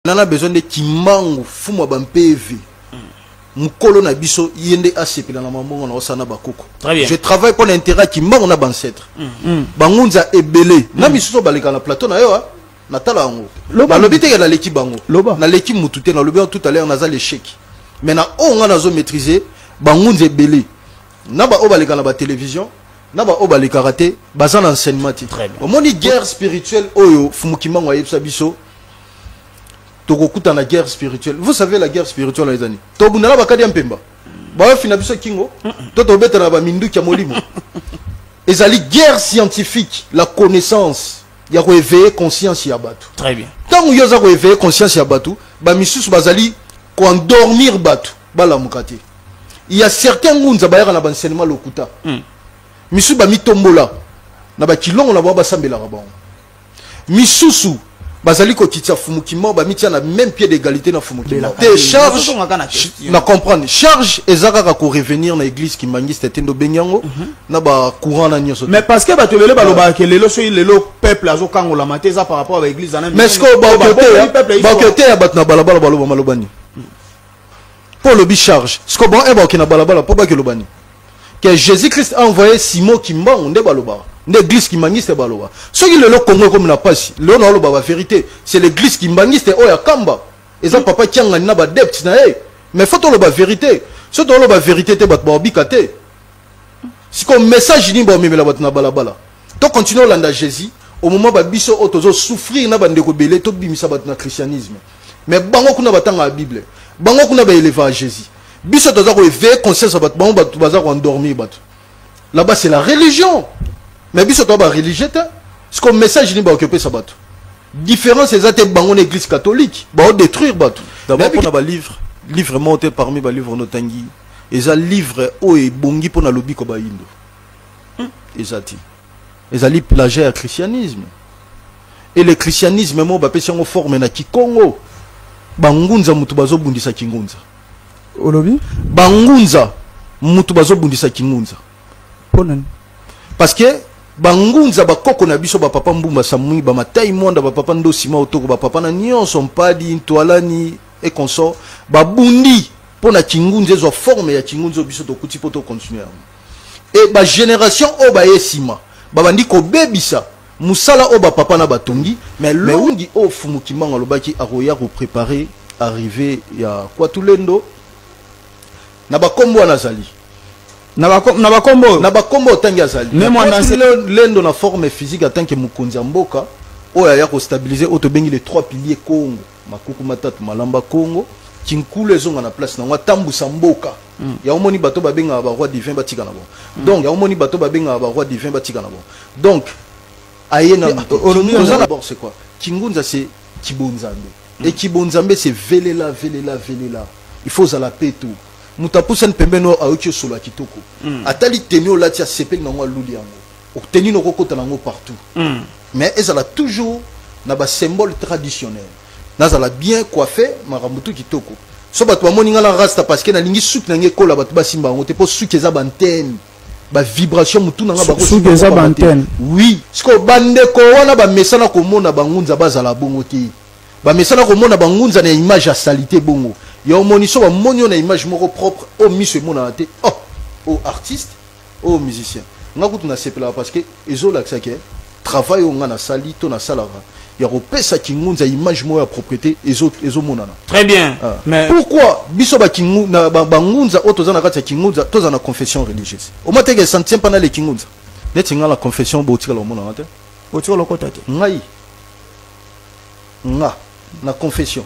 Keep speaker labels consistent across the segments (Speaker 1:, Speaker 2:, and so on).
Speaker 1: Nana besoin nde Kimbangu fumu ya ba mpeve mukolo na biso ye nde asepela na mambongo na osala na bakoko. Je travaille pona intérêt ya Kimbangu na ba ancêtres. Bangunza ebele na misusu baleka na plateau na yo na tala yango. Balobi te ke naleki bango. Naleki mutu te, nalobi yango tout à l'heure, naza l'échec. Mais na oyo nga nazo maîtriser bangunza ebele na ba oyo baleka na ba télévision na ba oyo balekaka te, baza na enseignement te. Omoni guerre spirituelle oyo Fumu Kimbangu ayebisa biso, tokokutana guerre spirituelle. Vous savez la guerre spirituelle eza nini? Tobunda na bakadi ya mpemba, bayofina biso kingo, to tobetana ba minduki ya molimo. Ezali guerre scientifique, la connaissance ya koéveiller conscience ya bato.
Speaker 2: Très bien.
Speaker 1: Ntango yo oza koéveiller conscience ya bato, bamisusu bazali koendormir bato, balamuka te. Il y a certains ngunza bayaka na baenseignement lokuta. Misusu bamitombola na bakilongo na bango, basambelaka bango. Misusu bazali kokitisa Fumu Kimbangu, bamitia na même pied d'égalité na Fumu Kimbangu te. Charge na comprendre, charge eza kaka ko revenir na église kimbangiste te, ndo bengi yango na ba courant na nyonso.
Speaker 2: Mais parce que bato ebele balobaka ke lelo, soki lelo peuple azokangolama te, eza par rapport à baéglise
Speaker 1: wana. Mais ce que baoke te ya bato na balabala baloba maloba nini mpo olobi charge? Siko bon, e baoke na balabala mpo bakeloba nini? Que Jésus-Christ a envoyé Simon Kimbangu nde balobaka, nde église kimbangiste baloba. Soki lelo Congo ekomi na pasi, lelo na oloba ba vérité, c'est l'église kimbangiste oyo ya Kamba, eza papa Kiangani na baadepte na ye. Mais faut toloba vérité. Soki toloba vérité te, bato baobika te. Siko message nini baomemela bato na balabala? To continue olanda Jésus au moment babiso oyo tozosouffrir na bandeko ebele, tobimisa bato na christianisme. Mais bango kuna batangaka Bible, bango kuna baelevaka Jésus. Biso toza koéveiller conscience ya bato, bango bato baza koendormir bato. Là-bas c'est la religion, mais biso toza bareligieux te. Siko message nini bakoki opesa bato? Différence eza te, bango na église catholique baodétruire bato. D'abord mpona balivre, livre moko te parmi balivre notangi eza livre oyo ebongi mpona lobiko bayindo. Eza te, ezali plagiat ya christianisme. Et le christianisme mo bapesi yango forme na kikongo. Bangunza mutu bazobundisa kingunza.
Speaker 3: Olobi?
Speaker 1: Bangunza mutu bazobundisa kingunza.
Speaker 3: Mpona?
Speaker 1: Parce que bangunza bakoko na biso, bapapa Mbumba Samui, bamatai Mwanda, bapapa Ndosima Otoko, bapapa na nyonso Mpadi Ntwalani et consort, babundi mpo na kingunza ezwa forme ya kingunza oyo biso tokuti mpo tocontinue yango. E bagénération oyo baye nsima babandi kobebisa mosala oyo bapapa na batongi. Mais longi oyo Fumu Kimbangu alobaki akoya koprépare arrivée ya Kwatulendo na bakombo wana azali.
Speaker 2: Na bakombo oyo?
Speaker 1: Na bakombo otangi azali Lendo na forme physique en tant que mokonzi ya mboka oyo aya kostabiliser oyo tobengi les trois piliers Congo, makuku matatu malamba Congo, kinkulu ezonga na place nango, atambusa mboka. Yango moni bato babengaka baroi divin batika na bango. Donc yango moni bato babengaka baroi divin batika na bango. Donc aye na d'abord c'est quoi kingunza? C'est kibonzambe. Et kibonzambe, c'est velela, velela, velela. Il faut ozala peto. Moto apusani pembeni oyo ayoki osolo ya kitoko, atali teni olati, asepeli nango, aluli yango. Teni nokokota nango partout, mais ezala toujours na basymbole traditionnel. Nazala bien coiffé, makambo tu kitoko. So bato bamoni nga na rasta, parce que nalingi suki na ngai ekola, bato basimba yango te, mpo suki eza bantene, bavibration motu na nga.
Speaker 3: Suki eza bantene.
Speaker 1: Oui. Sikoyo bandeko wana bamesana komona bangunza bazala bongo te, bamesana komona bangunza na image ya salité bongo. Ya omoni so bamoni yo na image moko propre oyo miso emonana te, oh o artiste, oyo musicien. Nga kutu nasepelaka parce que ezolakisa ke travail oyo nga nasali to nasalaka ya kopesa kingunza image moko ya propriété ezomonana.
Speaker 2: Très bien.
Speaker 1: Ah. Mais pourquoi biso bangunza oyo toza na kati ya kingunza toza na confession religieuse omoi teke ça ne tient pas na le kingunza? Neti nga na confession botikala omonana te.
Speaker 3: Otikala okota te.
Speaker 1: Ngai nga na confession,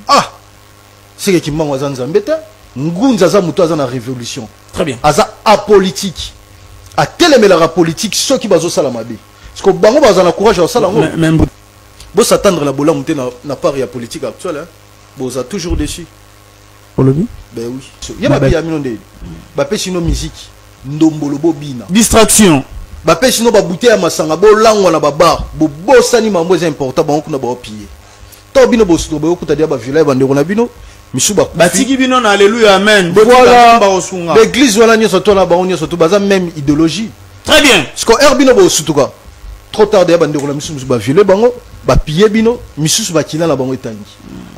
Speaker 1: ah, seke Kimbangu aza Nzambe te. Ngunza aza moto aza na révolution.
Speaker 2: Très bien.
Speaker 1: Aza apolitique, atelemelaka politique soki bazosala mabe. Parce que bango baza na courage ya kosala yango. Bos'attendre na bolamu te na part ya politique actuelle, hein. Boza toujours déçu.
Speaker 3: Olobi?
Speaker 1: Ben oui, ye bapiya mino nde bapesi no musique ndombolo, bobina.
Speaker 2: Distraction.
Speaker 1: Bapesi no babute ya masanga, bolangwa na babar, bobosani mambo eza important. Bango kuna baopille to bino bosuto, boyokuta dia baviola ya bandeko na bino misu.
Speaker 2: Batiki bino na alleluya amen.
Speaker 1: Voilà, l'église wana nyonso to na bango nyonso to baza même idéologie.
Speaker 2: Très bien.
Speaker 1: Siko heure bino bosutuka, trop tard, deya bandeko na misu mosusu baviole bango. Bapille bino, misusu bakila na bango etangi.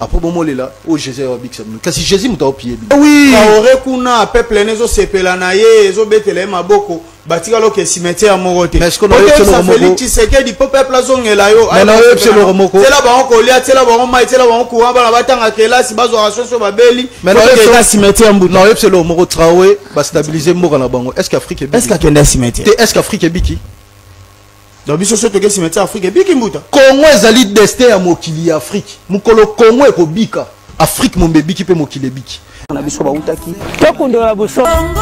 Speaker 1: Après bomolela oyo Jésus ayobikisa bino, kasi Jésus moto aopille bino.
Speaker 2: Oui, Traoré kuna, peuple ne ezosepela na ye, ezobetela ye maboko. Batikala oke cimetière moko te.
Speaker 1: Mais est-ce que naoyebisa eloko moko?
Speaker 2: Félix Tshisekedi, po peuple azongela yo.
Speaker 1: Mais naoyebisa eloko moko.
Speaker 2: Tiela bango kolia, tiela bango mai, tiela bango courant, bana batanga kelasi, bazwaka soso, babeli.
Speaker 1: Mais
Speaker 2: Po
Speaker 1: naoyebisa-
Speaker 2: eza cimetière, mbuta.
Speaker 1: Naoyebisa eloko moko: Traoré, bastabiliser mboka na bango, est ce que Afrique ebiki?
Speaker 2: Est ce que akende cimetière?
Speaker 1: Te, est ce que Afrique ebiki?
Speaker 2: Donc biso so toke cimetière, Afrique ebiki, mbuta?
Speaker 1: Congo ezali destin ya mokili ya Afrique. Mokolo Congo ekobika, Afrique mombe ebiki mpe mokili ebiki.
Speaker 3: Na biso bautaki.
Speaker 4: Tokundola boso.
Speaker 5: Kongo,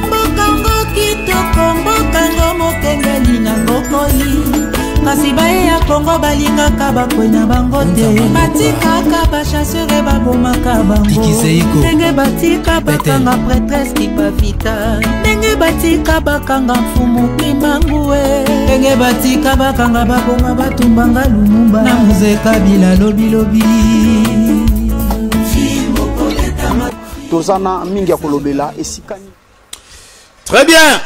Speaker 5: mbokango kitoko, mbokango mokengeli na bokoi, kasi baye ya Kongo balingaka bakwe na bango te, batikaka bachasseur babomaka bango.
Speaker 6: Tikiseiko.
Speaker 5: Ndenge batika bakanga prêtresse Kipavita, ndenge batika bakanga mfumu Kimbangue, ndenge batika bakanga baboma batumbanga Lumumba na Mzee Kabila lobilobi.
Speaker 3: Toza na mingi ya kolobela esika nini.
Speaker 2: Très bien.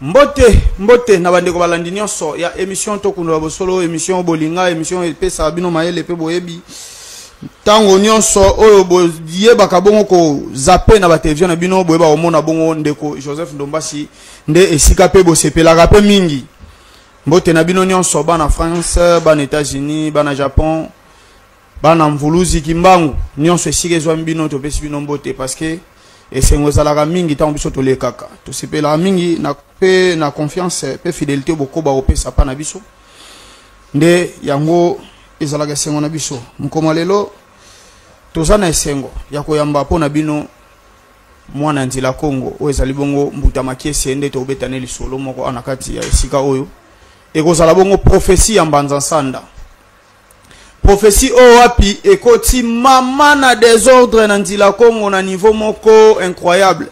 Speaker 2: Mbote, mbote na bandeko balandi nyonso ya émission Tokundola Bosolo, émission bolinga, émission epesaka bino mayele mpe boyebi. Ntango nyonso oyo boyebaka bongo kozape na batelevizio na bino, boyeba komona bongo ndeko Joseph Ndombasi nde esika mpe bosepelaka mpe mingi. Mbote na bino nyonso, bana France, bana États-Unis, bana Japon, bana Mvuluzi Kimbangu nyonso, esika ezwami bino, topesi bino mbote, parce que esengo ezalaka mingi ntango biso tolekaka. Tosepelaka mingi na mpe na confiance mpe fidélité bokoba kopesa mpa na biso, nde yango ezalaka esengo na biso. Mokoma lelo toza na esengo ya koyamba mpo na bino mwana nzela Kongo oyo ezali bongo Mbuta Makiese, nde tobetane lisolo moko awa na kati ya esika oyo ekozala bongo prophétie ya Mbanza Nsanda. Prophétie oyo wapi ekoti mama na désordre na nzela Kongo na niveau moko incroyable.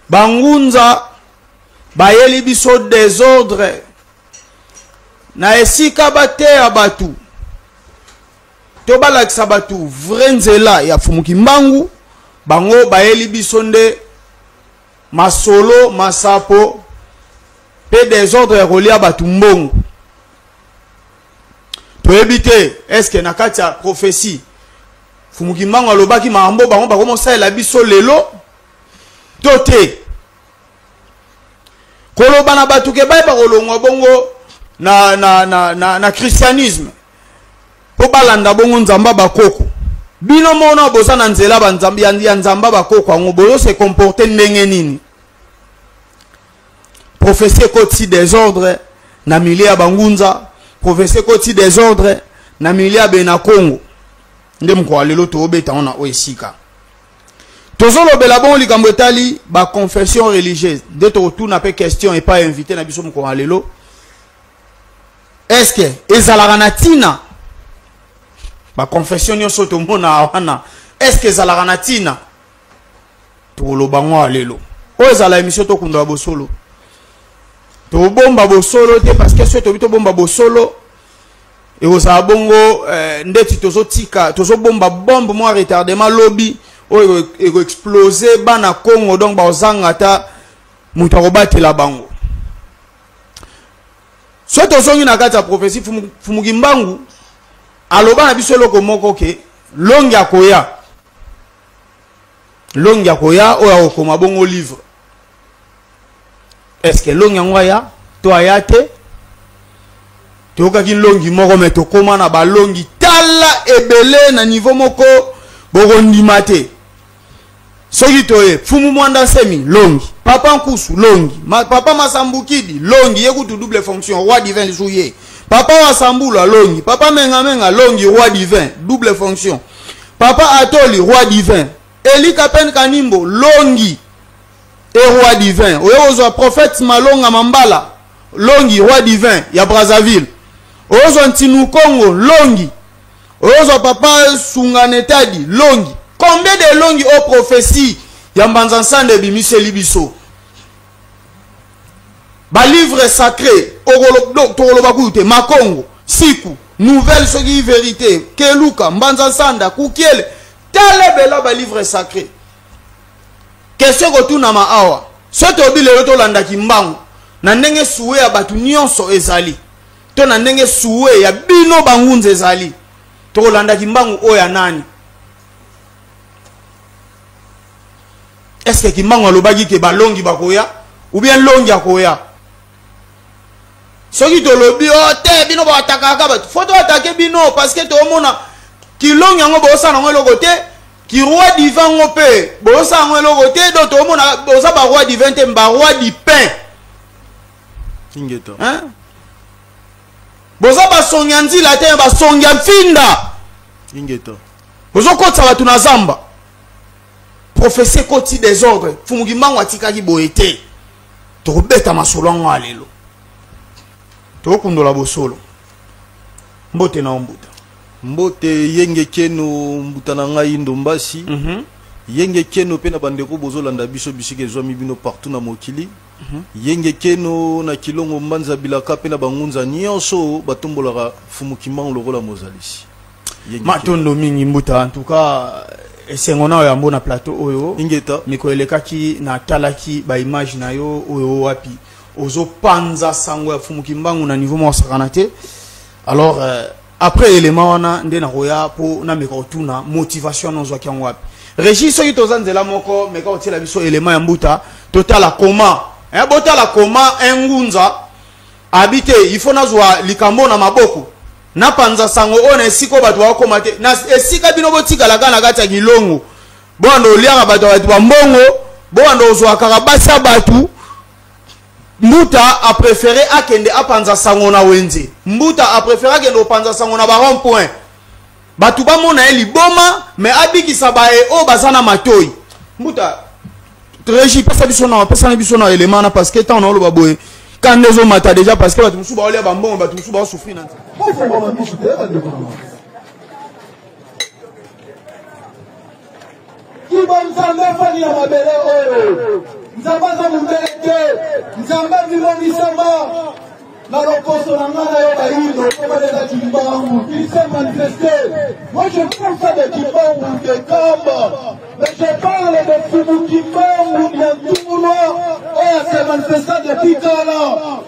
Speaker 2: Bangunza bayeli biso désordre na esika bateya bato to balakisa bato vrai nzela ya Fumuki Mbangu. Bango bayeli biso nde masolo, masapo mpe désordre ya kolia bato mbongo. Toyebi te eske na kati ya prophétie Fumuki Mbangu alobaki makambo bango bakomosalela biso lelo to te. Koloba na bato ke bayeba kolongwa bongo na christianisme mpo balanda bongo Nzambe bakoko. Bino mona boza na nzela banzambe ya Nzambe bakoko yango, bozo se comporter ndenge nini? Prophétie ekoti désordre na milieu ya bangunza, prophétie ekoti désordre na milieu ya bena Kongo. Nde mokolo ya lelo toobeta ngo na oyo esika tozolobela bongo likambo etali baconfession religieuse. Nde tokotuna mpe question epai invité na biso mokolo ya lelo: est ce que ezalaka na ntina baconfession nyonso tomona wana? Est ce que ezalaka na ntina? Tokoloba ngo ya lelo. Oyo ezala émission Tokundola Bosolo. Tobomba bosolo te, parce que soki tobi tobomba bosolo, ekozala bongo ndeti tozotika tozobomba bombe mwa retardement lobi oyo ekoexplose bana Congo. Donc bazanga ata moto akobatela bango. So tozongi na kati ya prophétie, Fumuki Mbangu aloba na biso eloko moko ke longi akoya, longi akoya oyo akokoma bongo livre. Est ce que longi yango aya to aya te? Toyokaki longi moko, me tokóma na balongi tala ebele na niveau moko bokondima te. Soki toye Fumu Mwanda Nsemi, longi Papa Nkusu, longi Papa Masambukidi, longi ye kutu double fonction, roi divin lisusu ye. Papa Wasambula, longi Papa Mengamenga, longi roi divin, double fonction. Papa Atoli, roi divin. Eli Kapen Kanimbo, longi e roi divin. Oyo ozwa prophète Malonga Mambala, longi roi divin ya Brazzaville. Ozwa Ntinu Kongo, longi. Ozwa Papa Sunganetadi, longi. Combien de longi o prophétie ya Mbanza Nsanda ebimiseli biso? Balivre sacré tokoloba kutu te. Makongo siku nouvelle, soki vérité, keluka Mbanza Nsanda kukiele, talebela balivre sacré. Question kotunama awa: so toyebi lelo tolandaki Mbangu na ndenge suwe ya bato nyonso ezali. To na ndenge souhait ya bino bangunza ezali, tokolanda Kimbangu oyo ya nani? Est-ce que Kimbangu alobaki ke balongi bakoya ou bien longi akoya? Soki tolobi o te bino boatakaka bato, fo toatake bino parce que toomona kilongi yango bosala yango eloko te, ki roi divin yango mpe bosala yango eloko te. Donc toomona boza ba roi divin te, ba roi du pain.
Speaker 1: Ingeta.
Speaker 2: Hein? Boza basongi ya nzila te, basongi ya mfinda.
Speaker 1: Ingeta.
Speaker 2: Bozokotisa bato na zamba. Prophétie ekoti désordre. Mfumu Kimbangu atikaki boye te. Tokobeta masolo yango ya lelo. Tokokundola bosolo. Mbote na yo mbuta.
Speaker 1: Mbote yenge keno mbuta na ngai Ndombasi. Yenge keno pe na bandeko bozolanda biso bisika ezwami bino partout na mokili. Yenge keno na kilongo mbanza bilaka pe na bangunza nyonso batombolaka Mfumu Kimbangu lokola mozalisi. Yenge
Speaker 2: Matondo mingi mbuta, en tout cas esengo na yo yambo na plateau oyo.
Speaker 1: Ingeta.
Speaker 2: Mikolo elekaki natalaki ba image na yo oyo wapi ozopanza sango ya Mfumu Kimbangu na niveau moko sakana te. Alors après élément wana nde nakoya po nameka kotuna motivation wana ozwaki yango wapi. Régis, soki toza nzela moko, meka kotiela biso élément ya mbuta, totala comment, hein, botala comment un ngunza habite, il faut nazwa likambo na maboko, napanza sango oyo na esika oyo bato bakokoma te, na esika bino botikalaka na kati ya kilongo, bobanda oliaka bato ya bato ba mbongo, bobanda kozwaka kaka basi ya bato. Mbuta a préféré akende apanza sango na wenze. Mbuta a préféré akende opanza sango na ba rond point. Bato bamona ye liboma, mais abikisa baye oyo baza na matoi. Mbuta, Régie, pesa biso na, pesa na biso na élément na, parce que tant on loba boye, quand les hommes mata déjà parce que bato mosusu baolia ba mbongo, bato mosusu bao souffrir na nzela.
Speaker 4: Bofungwama miso te, bandeko na ngai. Kiba Nzambe afandi na mabele oyo. Nzambe aza mondele te. Nzambe amimonisama na loposo na ngai na yo bayindo komona eza Kimbangu. Il s'est manifesté. Moi je parle pas de Kimbangu de Kamba, mais je parle de Mfumu Kimbangu Diantungunua oyo ase manifesta depuis kala,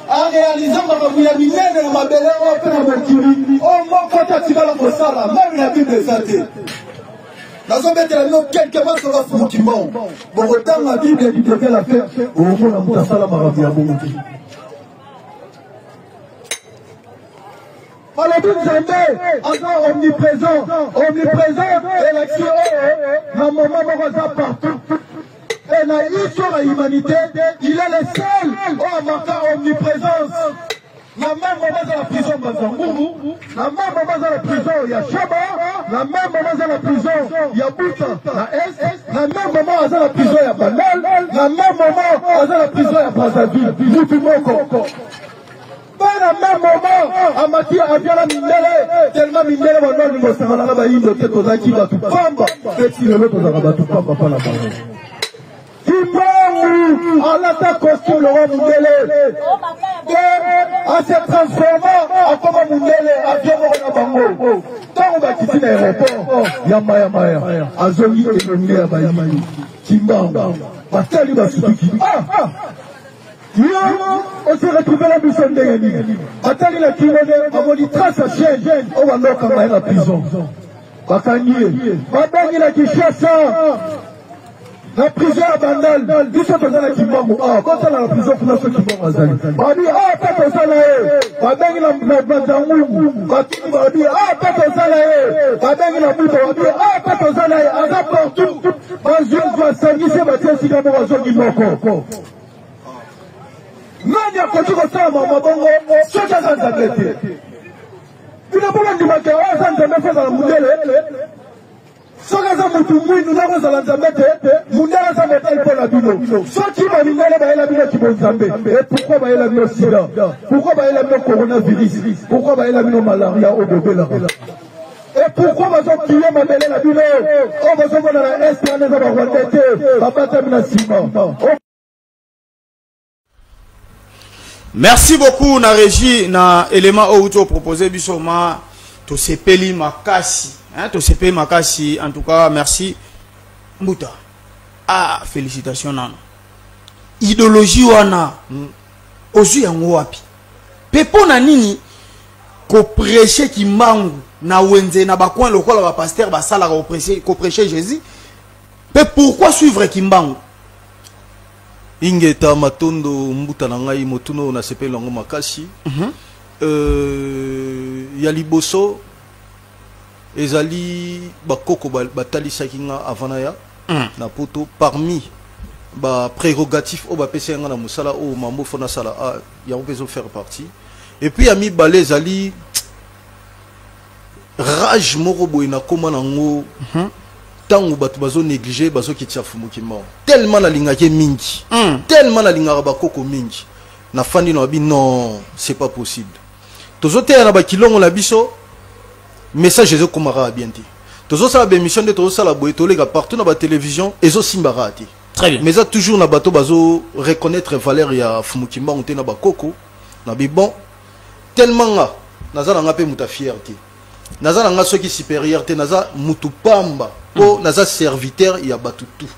Speaker 4: arealisa makambo ya minene na mabele oyo mpe na mokili oyo moko te atikala kosala, meme na Bible eza te. Nazobetela bino quelque masolo ya Mfumu Kimbangu. Bokotanga Bible du début à la fin, okomona moto asala makambo ya bongo te. Balobi Nzambe aza omniprésent, omniprésent elakisi oyo na moment moko aza partout. Et na histoire ya humanité, il est le seul oyo amaka omniprésence. Na même moment aza na prison Mbanza-Ngungu, na même moment aza na prison ya Shaba, na même moment aza na prison ya Buta na Est, na même moment aza na prison ya Bandal, na même moment aza na prison ya Brazzaville. Mutu moko. Mpe na même moment amati avion na mindele, tellement mindele bando alingi kosangana na bayindo te, tozalaki bato pamba, mpe ti lelo tozalaka bato pamba mpa na bango. Kimbangu alata costume lokola mundele te, ase transforma akoma mundele, avion moko na bango. Ntango bakiti na aéroport ya Maya-Maya, azongi elongi ya bayindo. Kimbangu batali basutuki, ah yo ose retrouve na biso ndenge nini? Atali na kingo nde amoni trace ya chaîne oyo bandokanga ye na prison, bakangi ye, babengi na Kinshasa na prison ya Bandal. Biso toza na Kimbangu awa, botala na prison kuna so Kimbangu azali. Babi awa mpe toza na ye, babengi na Mbanza-Ngungu, batuni babi awa mpe toza na ye, babengi na Buta, babi awa mpe toza na ye, aza partout. Bazwi basangisi ye, batie esika moko, azongi moko. Nani akoki kosala mabongo soki aza Nzambe te? Bino mpo bandimaka oyo aza Nzambe fo azala mundele. Soki aza mutu mwindu nako ozala Nzambe te. Mundele aza modèle mpo na bino. Soki bamindele bayela bino kibonzambe, et pourquoi bayela bino sida? Pourquoi bayela bino coronavirus? Pourquoi bayela bino malaria oyo bobelaka? Et pourquoi bazopille mabele na bino oyo bozomona na est wana? Eza barwandais te, babatami na nsima.
Speaker 2: Merci beaucoup na régie na élément oyo uti proposer biso ma tosepeli makasi, hein, tosepeli makasi en tout cas. Merci Mbuta. Ah, félicitations nano. Idéologie wana ozwi yango wapi? Pe mpo na nini? Koprêche Kimbangu na wenze na bacoin lokola bapasteur basalaka koprêche Jésus? Mpe pourquoi suivre Kimbangu?
Speaker 1: Ingeta, matondo, mbuta na ngai. Motuna oyo nasepeli yango makasi. Ya liboso ezali bakoko batalisaki nga avant na ya na poto. Parmi baprérogative oyo bapesi nga na mosala oyo, mambo fo nasala, ah, yango mpe ezofaire partie. Et puis ya mibale ezali rage moko boye nakóma nango ntango bato bazonéglige, bazokitisa Fumu Kimbangu. Tellement nalingaki ye mingi, tellement nalingaka bakoko mingi, nafandi na babi: non, c'est pas possible. Tozoteya na bakilongo na biso, message ezokóma kaka bien te. Tozosala baémission nde tozosala boye, toleka partout na batélévision, ezosimba kaka te.
Speaker 2: Très bien.
Speaker 1: Mais eza toujours na bato bazo reconnaître valeur ya Fumu Kimbangu te na bakoko na bi. Bon, tellement nga naza na nga mpe moto ya fier te, naza na nga soki supérieur te, naza mutu pamba mpo naza serviteur ya bato tout.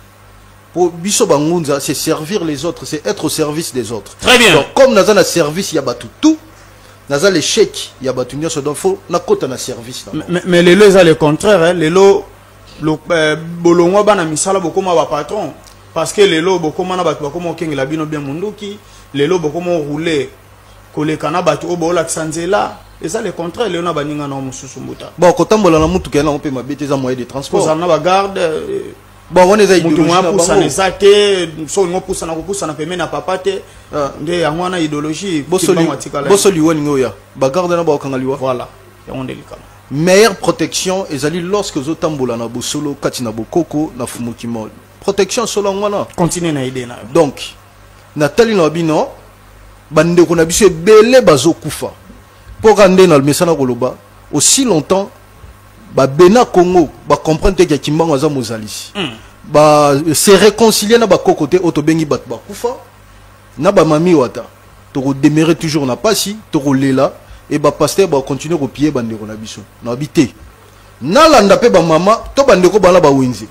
Speaker 1: Po biso bangunza, c'est servir les autres, c'est être au service des autres.
Speaker 2: Très bien.
Speaker 1: Donc comme naza na service ya bato tout, naza l'échec ya bato nyonso, donc faut nakota na service na bango.
Speaker 2: Mais lelo eza le contraire, hein. Lelo bolongwa bana misala, bokóma bapatron, parce que lelo bokóma na bato bakóma okengela bino bien munduki. Lelo bokóma oroule koleka na bato oyo boolakisa nzela. Eza le contraire lelo na baninga na mosusu, mbuta.
Speaker 1: Bon, kotambola na mutuka yango mpe mabe te, eza moyen de transport.
Speaker 2: Kozala na bagarde.
Speaker 1: Bon, wana eza
Speaker 2: moto
Speaker 1: idéologie
Speaker 2: moya
Speaker 1: na
Speaker 2: pusana
Speaker 1: bango.
Speaker 2: Eza te so olingi opusana, kopusana pembeni na papa te.
Speaker 1: Ah.
Speaker 2: Nde yango wana idéologie.
Speaker 1: Bosoli
Speaker 2: Kimbangu atikala.
Speaker 1: Boso liwa ningi oya, bagarde na bakokanga liwa.
Speaker 2: Voilà, yango nde likambo.
Speaker 1: Meilleure protection ezali lorsque ozotambola na bosolo kati na bokoko na Fumu Kimbangu. Protection solo yango wana.
Speaker 2: Continue na idée na yo.
Speaker 1: Donc natali na bino, bandeko na biso ebele bazokufa mpo ka nde na mesana koloba. Aussi longtemps babena Congo bacomprendre te ke Kimbangu aza mozalisi, ba se réconcilier na bakoko te, oyo tobengi bato bakufa na bamami wata, tokodemeurer toujours na pasi, tokolela e bapasteur bakontinue kopie bandeko na biso. Nayebi te, nalanda mpe bamama to bandeko bana bawenze,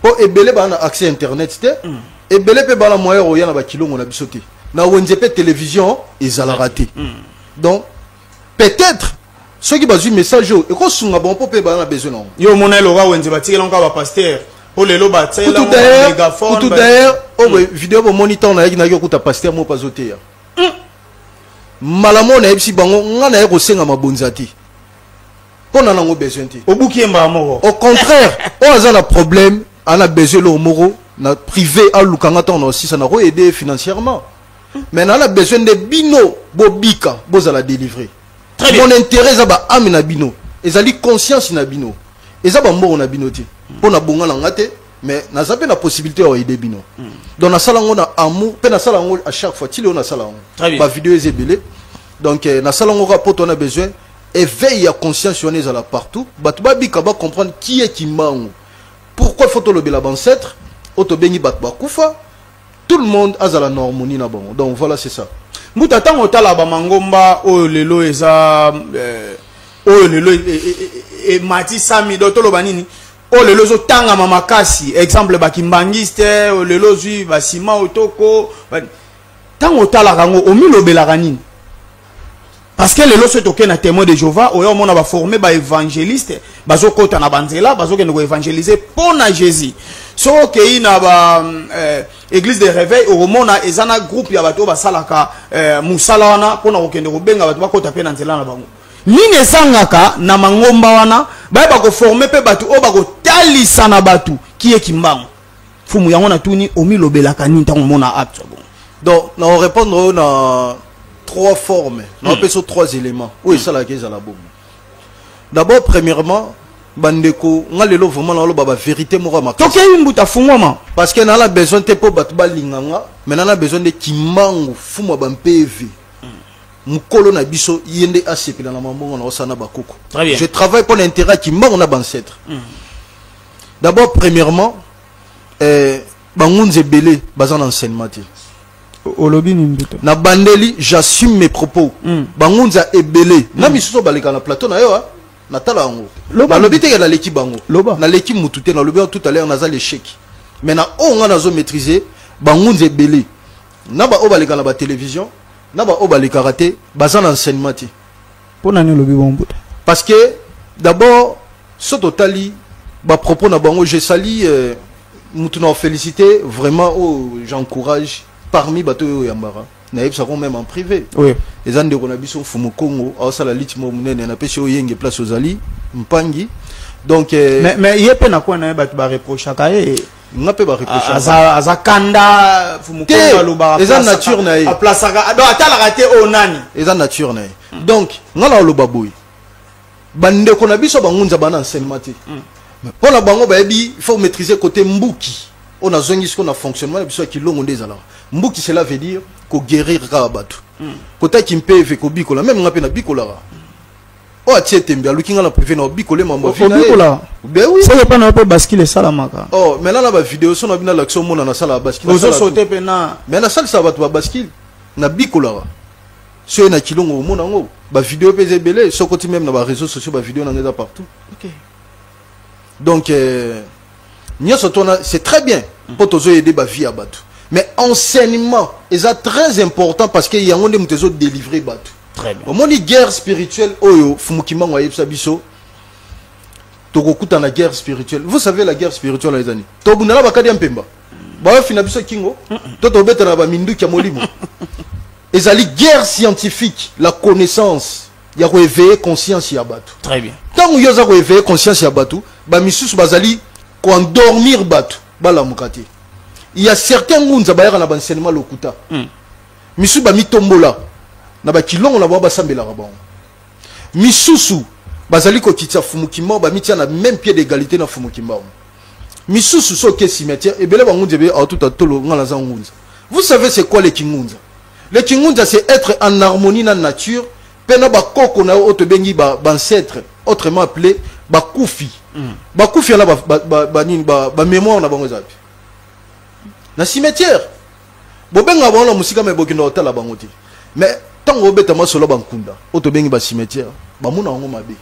Speaker 1: mpo ebele baa na accès internet te, ebele mpe bana moyen oya na bakilongo na biso te. Na wenze mpe télévision ezalaka te. Donc peut-être soki bazwi message oyo ekosunga bango, mpo mpe baa na besoin nango.
Speaker 2: Yo omona eloka wenze batikela kaka bapasteur, mpo lelo batiela
Speaker 1: kutu d'ailleurs
Speaker 2: mégaphone.
Speaker 1: Kutu d'ailleurs, oyo boye video bomoni, ntango nayaki okuta pasteur moko azoteya malamu oyo nayebisi bango: nga naye kosenga mabonza te, mpo na nango besoin te.
Speaker 2: Obuki ye mbala moko.
Speaker 1: Au contraire, oyo aza na problème, ana besoin eloko moko na privé, alukanga ntango na osisa na koaider financièrement, mais naa na besoin nde bino bobika, bozala délivré.
Speaker 2: Très bien.
Speaker 1: Mon intérêt eza baâme na bino, ezali conscience na bino, eza bambongo na bino te, mpo na bonga na nga te. Mais naza mpe na possibilité ya koaider bino. Donc nasala yango na amour, mpe nasala yango à chaque fois ti lelo nasala yango.
Speaker 2: Très bien.
Speaker 1: Bavideo eza ebele. Donc nasala yango kaka mpo tona besoin éveil ya conscience wana ezala partout, bato babika, bacomprendre qui est Kimbangu, pourquoi il faut tolobela bancêtre oyo tobengi bato bakufa, tout le monde azala na harmonie na bango. Donc voilà, c'est ça.
Speaker 2: Mbuta, ntango otala bamangomba oyo lelo eza oyo lelo ematisami, do toloba nini, oyo lelo ezotangama makasi, exemple bakimbangiste, oyo lelo ozwi basima otoko, ntango otalaka yango, omilobelaka nini? Parce que lelo soki tokei na Témoin de Jéhovah, oyo omona baforme baévangéliste, bazokɔta na banzela, bazokende koévangéliser mpo na Jésus. Soki okei na ba église de réveil, okomona eza na groupe ya bato oyo basalaka mosala wana mpona kokende kobenga bato bakɔta mpe na nzela na bango. Nini ezangaka na mangomba wana bayeba koforme mpe bato oyo bakotalisa na bato kiye Kimbangu fumu yango? Natuni, omilobelaka nini ntango omona acte bon?
Speaker 1: Donc na répondre oyo na trois formes, na opesa trois éléments oyo esalaka ezala bongo. D'abord, premièrement, bandeko nga lelo vraiment naloba bavérité moko ya makasi.
Speaker 2: Tokei, mbuta, fungwama.
Speaker 1: Parce que nala besoin te mpo bato balinga nga, mais nana besoin nde Kimbangu fumwa bampeve mokolo na biso, ye nde asepela na mambongo na osala na bakoko.
Speaker 2: Très bien.
Speaker 1: Je travaille mpo na intérêt ya Kimbangu na bancêtre. D'abord, premièrement, bangunza ebele baza na enseignement te.
Speaker 2: Olobi nini, mbuta?
Speaker 1: Na bandeli, j'assume mes propos. Bangunza ebele na misusu baleka na plateau na yo, ah, natala yango.
Speaker 2: Loba.
Speaker 1: Nalobi teke naleki bango.
Speaker 2: Loba.
Speaker 1: Naleki mutu te. Nalobi yango tout à l'heure, naza l'échec, mais na oyo nga nazo maîtriser, bangunza ebele na baoyo baleka na batélévision, na baoyo balekaka te, baza na enseignement te.
Speaker 2: Mpo na nini olobi bongo, Mbuta?
Speaker 1: Parce que d'abord, so totali bapropos na bango, je sali mutu na félicité vraiment, oyo j'encourage parmi bato oyo oyambaka, nayebisako même en privé. Eza ndeko na biso Mfumu Kongo, aosala liti moko monene. Napesi oyo yenge place ozali mpangi. Donc
Speaker 2: Mais ye mpe na kwa na ye, bato bareprochaka ye.
Speaker 1: Nga mpe bareproche.
Speaker 2: Aza kanda, Mfumu
Speaker 1: Te,
Speaker 2: Kongo alobaka.
Speaker 1: Eza nature na ye.
Speaker 2: Aplasaka, donc atalaka te oyo nani.
Speaker 1: Eza nature na ye. Donc nga na oloba boye, bandeko na biso bangunza bana enseignement te. Mais mpo na bango bayebi, il faut maîtriser côté mbuki oyo nazongi siko na fonctionnement na biso ya kilongo nde ezalaka mbuki. Cela veut dire koguérir kaka bato, kotaki mpeve, kobikola. Même nga mpe nabikolaka. Oyo atie tembe, aluki nga na privé, na obikole mambo ya vie na ye.
Speaker 2: Obikola?
Speaker 1: Ben oui.
Speaker 2: Soki epa na yo mpe bascule esalamaka?
Speaker 1: Oh, maintenant na bavideo so na bino alakisi, omona nasala bascule.
Speaker 2: Ozosote mpe na
Speaker 1: Mais nasalisaka bato babascule, nabikolaka. So ye na kilongo, omona yango, bavideo mpe eza ebele. Soki oti même na baréseaux sociaux, bavideo nanga eza partout. Donc nyonso to wana, c'est très bien mpo tozoyede bavie ya bato, mais enseignement eza très important parce que yango nde moto ezodélivre bato.
Speaker 2: Très bien.
Speaker 1: Omoni guerre spirituelle oyo Fumu Kimbangu ayebisa biso, tokokutana guerre spirituelle. Vous savez, la guerre spirituelle eza nini? Tobundana bakadi ya mpemba, bayofina biso kingo to tobetana baminduki ya molimo. Ezali guerre scientifique, la connaissance ya koéveiller conscience ya bato.
Speaker 2: Très bien.
Speaker 1: Ntango yo oza koéveiller conscience ya bato, bamisusu bazali koendormir bato, balamuka te. Il y a certains ngunza bayaka na baenseignement lokuta. Misusu bamitombola na bakilongo na bango, basambelaka bango. Misusu bazali kokitisa Fumu Kimbangu, bamitia na même pied d'égalité na Fumu Kimbangu. Misusu soki cimetière ebele, bangunza ebele aotuta tolo. Nga naza ngunza. Vous savez c'est quoi le kingunza? Le kingunza, c'est être en harmonie na nature mpe na bakoko na yo oyo tobengi baancêtre, autrement appelé bakufi. Bakufi wana, banini, bamémoire na bango eza wapi? Na cimetière. Bobengaka bango na mosika, me bokenda kotala bango te. Mais ntango obeta masolo, bankunda oyo tobengi bacimetière bamona yango mabe.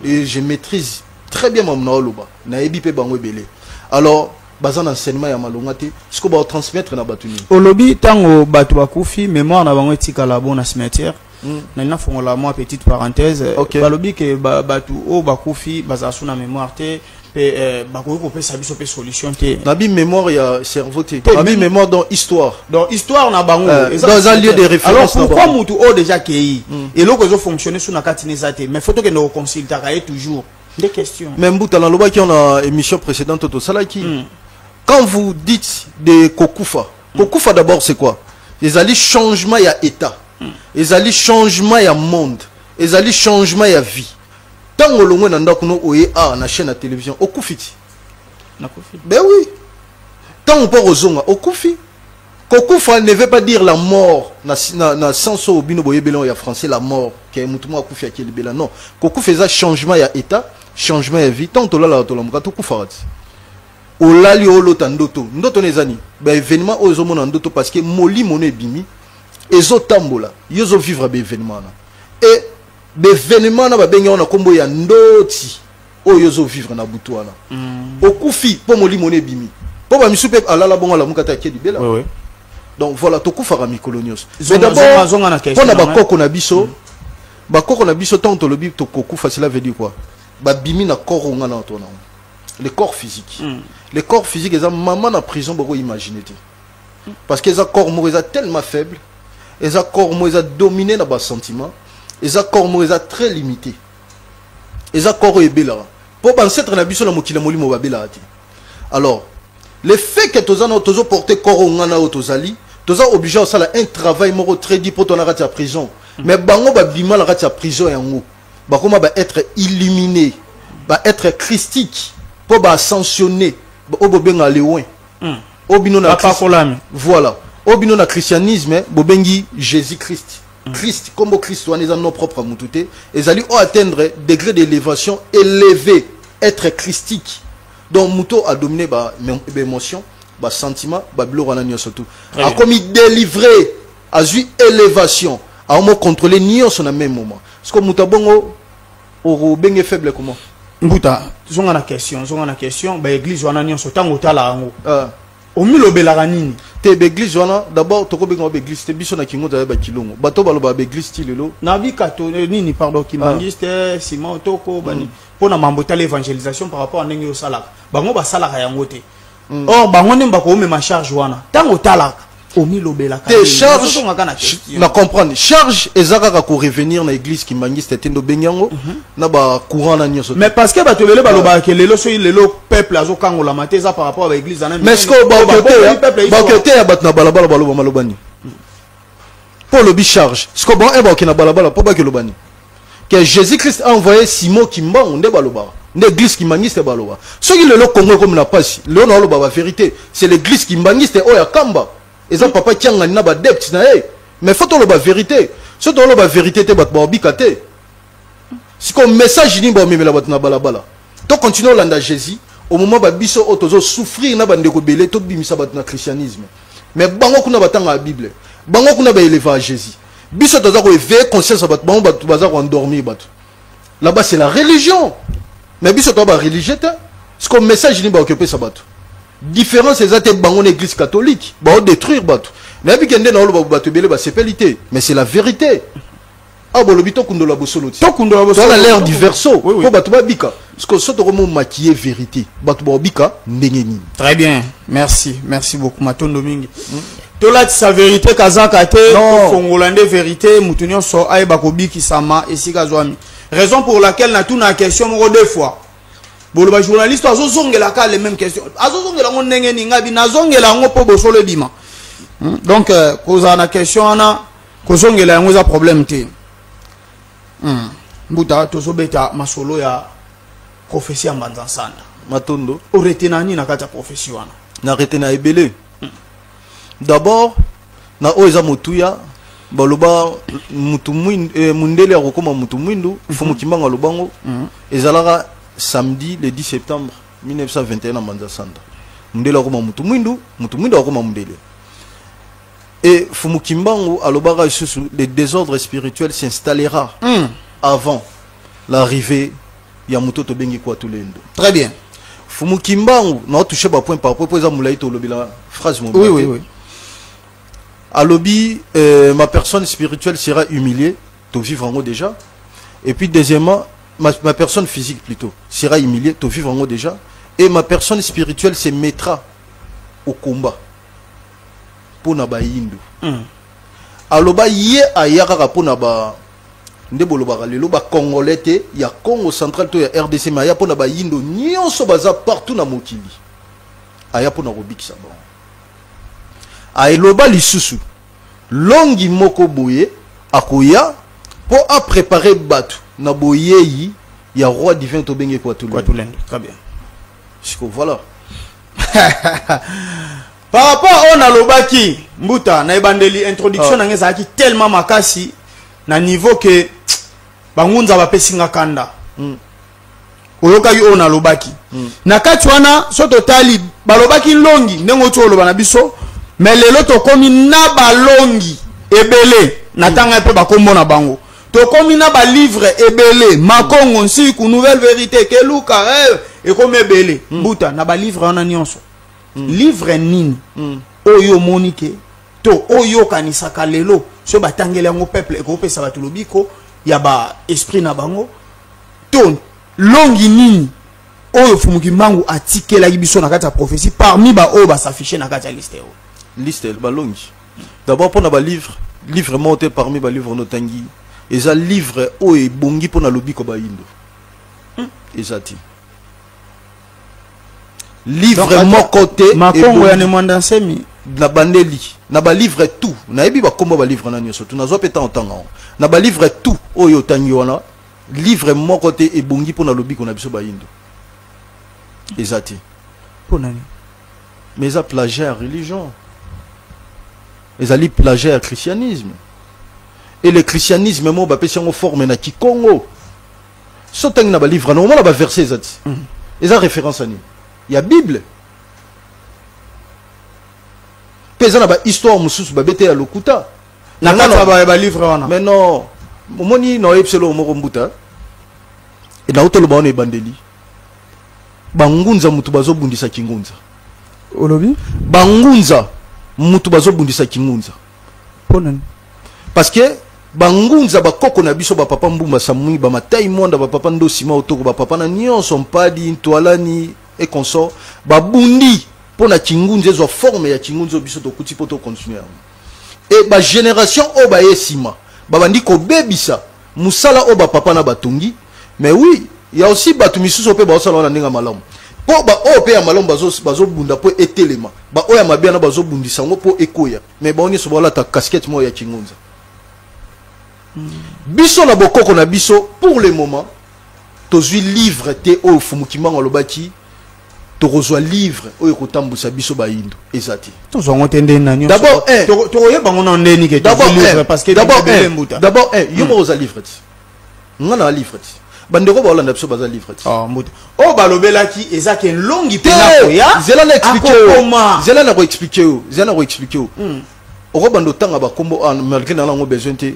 Speaker 1: Et je maîtrise très bien mamu na oloba, nayebi mpe bango ebele. Alors baza na enseignement ya malonga te. Siko baotransmettre na bato nini?
Speaker 2: Olobi ntango bato bakufi, mémoire na bango etikala bon na cimetière. Nali nafongola mwa petite parenthèse. Balobi ke bato oyo bakufi bazala su na mémoire te mpe bakoki kopesa biso mpe solution te.
Speaker 1: Nabi mémoire ya cerveau te.
Speaker 2: Te,
Speaker 1: nabi mémoire dans histoire.
Speaker 2: Donc histoire na bango
Speaker 1: Dans un lieu de référence
Speaker 2: Alors
Speaker 1: na
Speaker 2: pourquoi
Speaker 1: bango.
Speaker 2: mutu oyo déjà kei, eloko ezofonctionne su na kati na eza te, mais faut tokende koconsultaka ye toujours? Nde question.
Speaker 1: Mais mbuta, nalobaki na émission précédente oyo tosalaki, quand vous dites de kokufa, kokufa d'abord c'est quoi? Ezali changement ya état, ezali changement ya monde, ezali changement ya vie. Ntango olongwe na ndako no, oye a na chaîne ya télévision, okufi ti.
Speaker 2: Nakufi.
Speaker 1: Ben oui, ntango mpo kozonga, okufi. Kokufa ne veut pas dire la mort na sens oyo bino boyebeli oyo ya français, la mort, ke mutu moko akufi, ake libela. Non, kokufa eza changement ya état, changement ya vie. Ntango tolalaka, tolamuka, tokufaka ti. Olali, olota ndoto. Ndoto no eza nini? Baévénement oyo ozomona ndoto, parce que molimo no ebimi, ezotambola, yo ozovivre baévénement wana. E baévénement wana babengi yango na nkombo ya ndoti oyo ozovivre na butu wana. Okufi mpo molimo no ebimi, mpo bamisu mpe alala bongo, alamuka te, ake libela. Donc voilà, tokufaka mikolo nyonso. Mais d'abord,
Speaker 2: Zonga na question
Speaker 1: mpo na
Speaker 2: na ngai.
Speaker 1: bakoko na biso, bakoko na biso, ntango tolobi tokokufa, cela veut dire quoi? Babimi na corps oyo nga na to nango, le corps physique. Le corps physique eza mama na prison, boko imaginer te, parce que eza corps moko eza tellement faible, eza corps moko eza dominé na basentiment, eza corps moko eza très limité, eza corps oyo ebelaka, mpo bancêtre na biso na mokili ya molimo babelaka te. Alors le fait que toza na tozoporte corps oyo nga na oyo tozali, toza obligé kosala un travail moko très dur mpo to na kati ya prison. Mais bango babima na kati ya prison yango, bakoma baêtre illuminé, baêtre christique, mpo baascensionné, oyo bobengaka leoin, oyo bino na
Speaker 2: Bapakolami.
Speaker 1: Voilà, oyo bino na christianisme bobengi Jésus Christ. Christ, kombo Christ wana eza nom propre ya mutu te. Ezali oyo atteindre degré d'élévation élevé, être christique. Donc moto adomine baémotion, basentiment, babiloko wana nyonso tu.
Speaker 2: Très bien.
Speaker 1: Akomi délivré, azwi élévation, aomo contrôler nyonso na même moment. Parce que moto abongo, okobenge faible comment?
Speaker 2: Mbuta, zonga na question, zonga na question. Baeglise wana nyonso, ntango otala yango,
Speaker 1: Ah.
Speaker 2: Omilobelaka nini?
Speaker 1: Te, baeglise wana d'abord tokobenga baeglise te. Biso na Kingo tozali bakilongo, bato balobaka baeglise ti lelo.
Speaker 2: Nabi kato nini, pardon, kimbangiste, Simon Toko bani, mpo na mambo etala évangélisation par rapport à ndenge osalaka, bango basalaka yango te. Or bango nde bakomema charge wana. Ntango otalaka, omilobelaka
Speaker 1: te
Speaker 2: nini?
Speaker 1: Charge
Speaker 2: Nazozongaka na question.
Speaker 1: Na comprendre, charge eza kaka korevenir na église kimbangiste te, nde obengi yango na bacourant na nyonso te.
Speaker 2: Mais parce que bato ebele balobaka ke lelo, soki lelo peuple azokangolama te, eza par rapport à baeglise wana.
Speaker 1: Mais sikoyo baoke ya bato na balabala baloba maloba nini? Mpo olobi charge, sikoyo bango baoke na balabala mpo bakeloba nini? Ke Jésus Christ a envoyé Simon Kimbangu, nde balobaka, nde église kimbangiste baloba. Soki lelo Congo ekomi na pasi, lelo naoloba bavérité, c'est l'église kimbangiste oyo akamba eza papa Kiangani na baadepte na ye. Mais faut toloba vérité. So toloba vérité te, bato baobika te. Sikoyo message nini baomemela bato na balabala? To continue olanda Jésus au moment babiso oyo tozosouffrir na bandeko ebele, tobimisa bato na christianisme. Mais bango kuna batangaka Bible, bango kuna baelevaka Jésus. Biso toza koéveiller conscience ya bato, bango bato baza koendormir bato. Là-bas, c'est la religion, mais biso toza bareligieux te. Sikoyo message nini bakoki opesa bato? Différence eza te. Bango na église catholique baodétruire bato. Nayebi ke nde naoloba, bato ebele basepeli te, mais c'est la vérité. Awa bolobi tokundola bosolo ti.
Speaker 2: Tokundola bosolo.
Speaker 1: Toza na l'ère du verso.
Speaker 2: Oui, oui.
Speaker 1: Mpo bato babika, parce que so tokomomaquiller vérité, bato baobika ndenge nini?
Speaker 2: Très bien, merci, merci beaucoup. Matondo mingi. Tolatisa vérité kazaka te.
Speaker 1: Non.
Speaker 2: Tofongola nde vérité, mutu nyonso ayeba kobikisama esika azwami. Raison pour laquelle natuna question moko deux fois. Boloba journaliste azozongelaka les mêmes questions, azozongela yango ndenge nini? Ngabi nazongela yango mpo bosolo ebima. Donc kozala na question wana, kozongela yango eza problème te. Mbuta, tozobeta masolo ya prophétie ya Mbanza Nsanda.
Speaker 1: Matondo.
Speaker 2: Oretenir nini na kati ya prophétie wana?
Speaker 1: Na retenir ebele. D'abord na oyo eza motuya, baloba mutu mwindu, mundele akokóma mutu mwindu. Fumu Kimbangu alobango, ezalaka samedi le 10 septembre 1921 na Mbanza Sanda. Mundele akokóma mutu mwindu, mutu mwindu akokóma mundele. Et Fumu Kimbangu alobaka lisusu: le désordre spirituel s'installera avant l'arrivée ya moto tobengi kwa Tulendo.
Speaker 2: Très bien.
Speaker 1: Fumu Kimbangu, na touché ba point par point po eza molai, tolobela phrase mobimba
Speaker 2: Oui, oui,
Speaker 1: te. Alobi ma personne spirituelle sera humiliée, tovivre yango déjà. Et puis deuxièmement, ma personne physique plutôt sera humiliée, tovivre yango déjà. Et ma personne spirituelle se mettra au combat mpona bayindu. Aloba ye aya kaka mpona ba nde bolobaka lelo bacongolais te ya Congo central to ya RDC, mais aya mpona bayindo nyonso baza partout na mokili, aya mpona kobikisa bango. Aeloba lisusu longi moko boye akoya mpo aprépare bato na boyei ya roi divin tobenge
Speaker 2: Kwa
Speaker 1: Kwatulendo.
Speaker 2: Tulendo. Très bien.
Speaker 1: Siko voilà.
Speaker 2: Par rapport oyo nalobaki, mbuta, na ebandeli introduction
Speaker 1: Ah.
Speaker 2: na ngai ezalaki tellement makasi na niveau ke bangunza bapesi nga kanda. Oyokaki oyo nalobaki na kati wana. So totali, balobaki longi ndenge oti oloba na biso, mais lelo tokomi na balongi ebele na ntanga mpe bakombo na bango, tokomi na balivre ebele, Makongo Nsiku, Nouvelle Vérité, Keluka, ekomi ebele. Mbuta, na balivre wana nyonso, livre nini oyo omoni ke to oyo okanisaka lelo so batangeli yango peuple, ekopesa bato lobiko ya baesprit na bango? To longi nini oyo Fumu Kimbangu atikelaki biso na kati ya prophétie parmi baoyo basafishe na kati ya liste oyo?
Speaker 1: Liste balongi, d'abord mpona balivre, livre moko te parmi balivre wana otangi eza livre oyo ebongi mpona lobiko bayindo, eza te livre
Speaker 2: Donc,
Speaker 1: moko te.
Speaker 2: Makongo ya
Speaker 1: Ebongi.
Speaker 2: Ne Mwanda Nsemi?
Speaker 1: Na bandeli na balivre tout, nayebi bakombo balivre na nyonso tu, nazwa mpe ntango ntanga yango. Na balivre tout oyo otangi wana, livre moko te ebongi mpona lobiko na biso bayindo, eza te.
Speaker 2: Mpo nani?
Speaker 1: Mais eza plagiat ya religion, ezali plagiat ya christianisme. Et le christianisme mo bapesi yango forme na kikongo. So otangi na balivre wana, omona baverset eza ti, eza référence ya nini? Ya Bible. Mpe eza na bahistoire mosusu babete ya lokuta.
Speaker 2: Na kati ya balivre wana?
Speaker 1: Mais non, omoni, na oyebisa eloko moko, mbuta. Nauti oloba wana ebandeli, bangunza motu bazobundisa kingunza.
Speaker 2: Olobi?
Speaker 1: Bangunza mutu bazobundisa kingunza.
Speaker 2: Mpo nani?
Speaker 1: Parce que bangunza bakoko na biso, bapapa Mbumba Samui, bamatai Mwanda, bapapa Ndosima Otoko, bapapa na nyonso Mpadi Ntwalani et consort, babundi mpo na kingunza ezwa forme ya kingunza oyo biso tokuti mpo tocontinue yango. E bagénération oyo baye nsima babandi kobebisa mosala oyo bapapa na batongi. Mais oui, ya aussi bato misusu mpe baosala wana ndenge ya malamu, mpo baoyo mpe ya malamu bazobunda mpo etelema, baoyo ya mabe wana bazobundisa yango mpo ekoya. Mais bao nyonso baolata casquette moko ya kingunza. Biso na bokoko na biso, pour le moment tozwi livre te oyo Fumu Kimbangu alobaki tokozwa livre oyo ekotambusa biso bayindo, eza te.
Speaker 2: Tozwa yango te ndeni na nyonso?
Speaker 1: D'abord, un.
Speaker 2: Tokoyeba yango na ndeni ke
Speaker 1: D'abord,
Speaker 2: tozwi livre?
Speaker 1: un.
Speaker 2: Parce que
Speaker 1: D'abord,
Speaker 2: ebele
Speaker 1: un.
Speaker 2: mbuta.
Speaker 1: D'abord, un, yo moko oza livre ti, nga na livre ti, bandeko baolanda biso baza livre ti.
Speaker 2: Ah, mbuta, oyo balobelaki eza ke nlongi
Speaker 1: Te.
Speaker 2: mpena koya
Speaker 1: Zela na expliquer yo.
Speaker 2: akokoma.
Speaker 1: Zela na koexpliquer yo, zela na koexpliquer yo. Okobanda otanga bakombo ah, malgré na yango besoin te.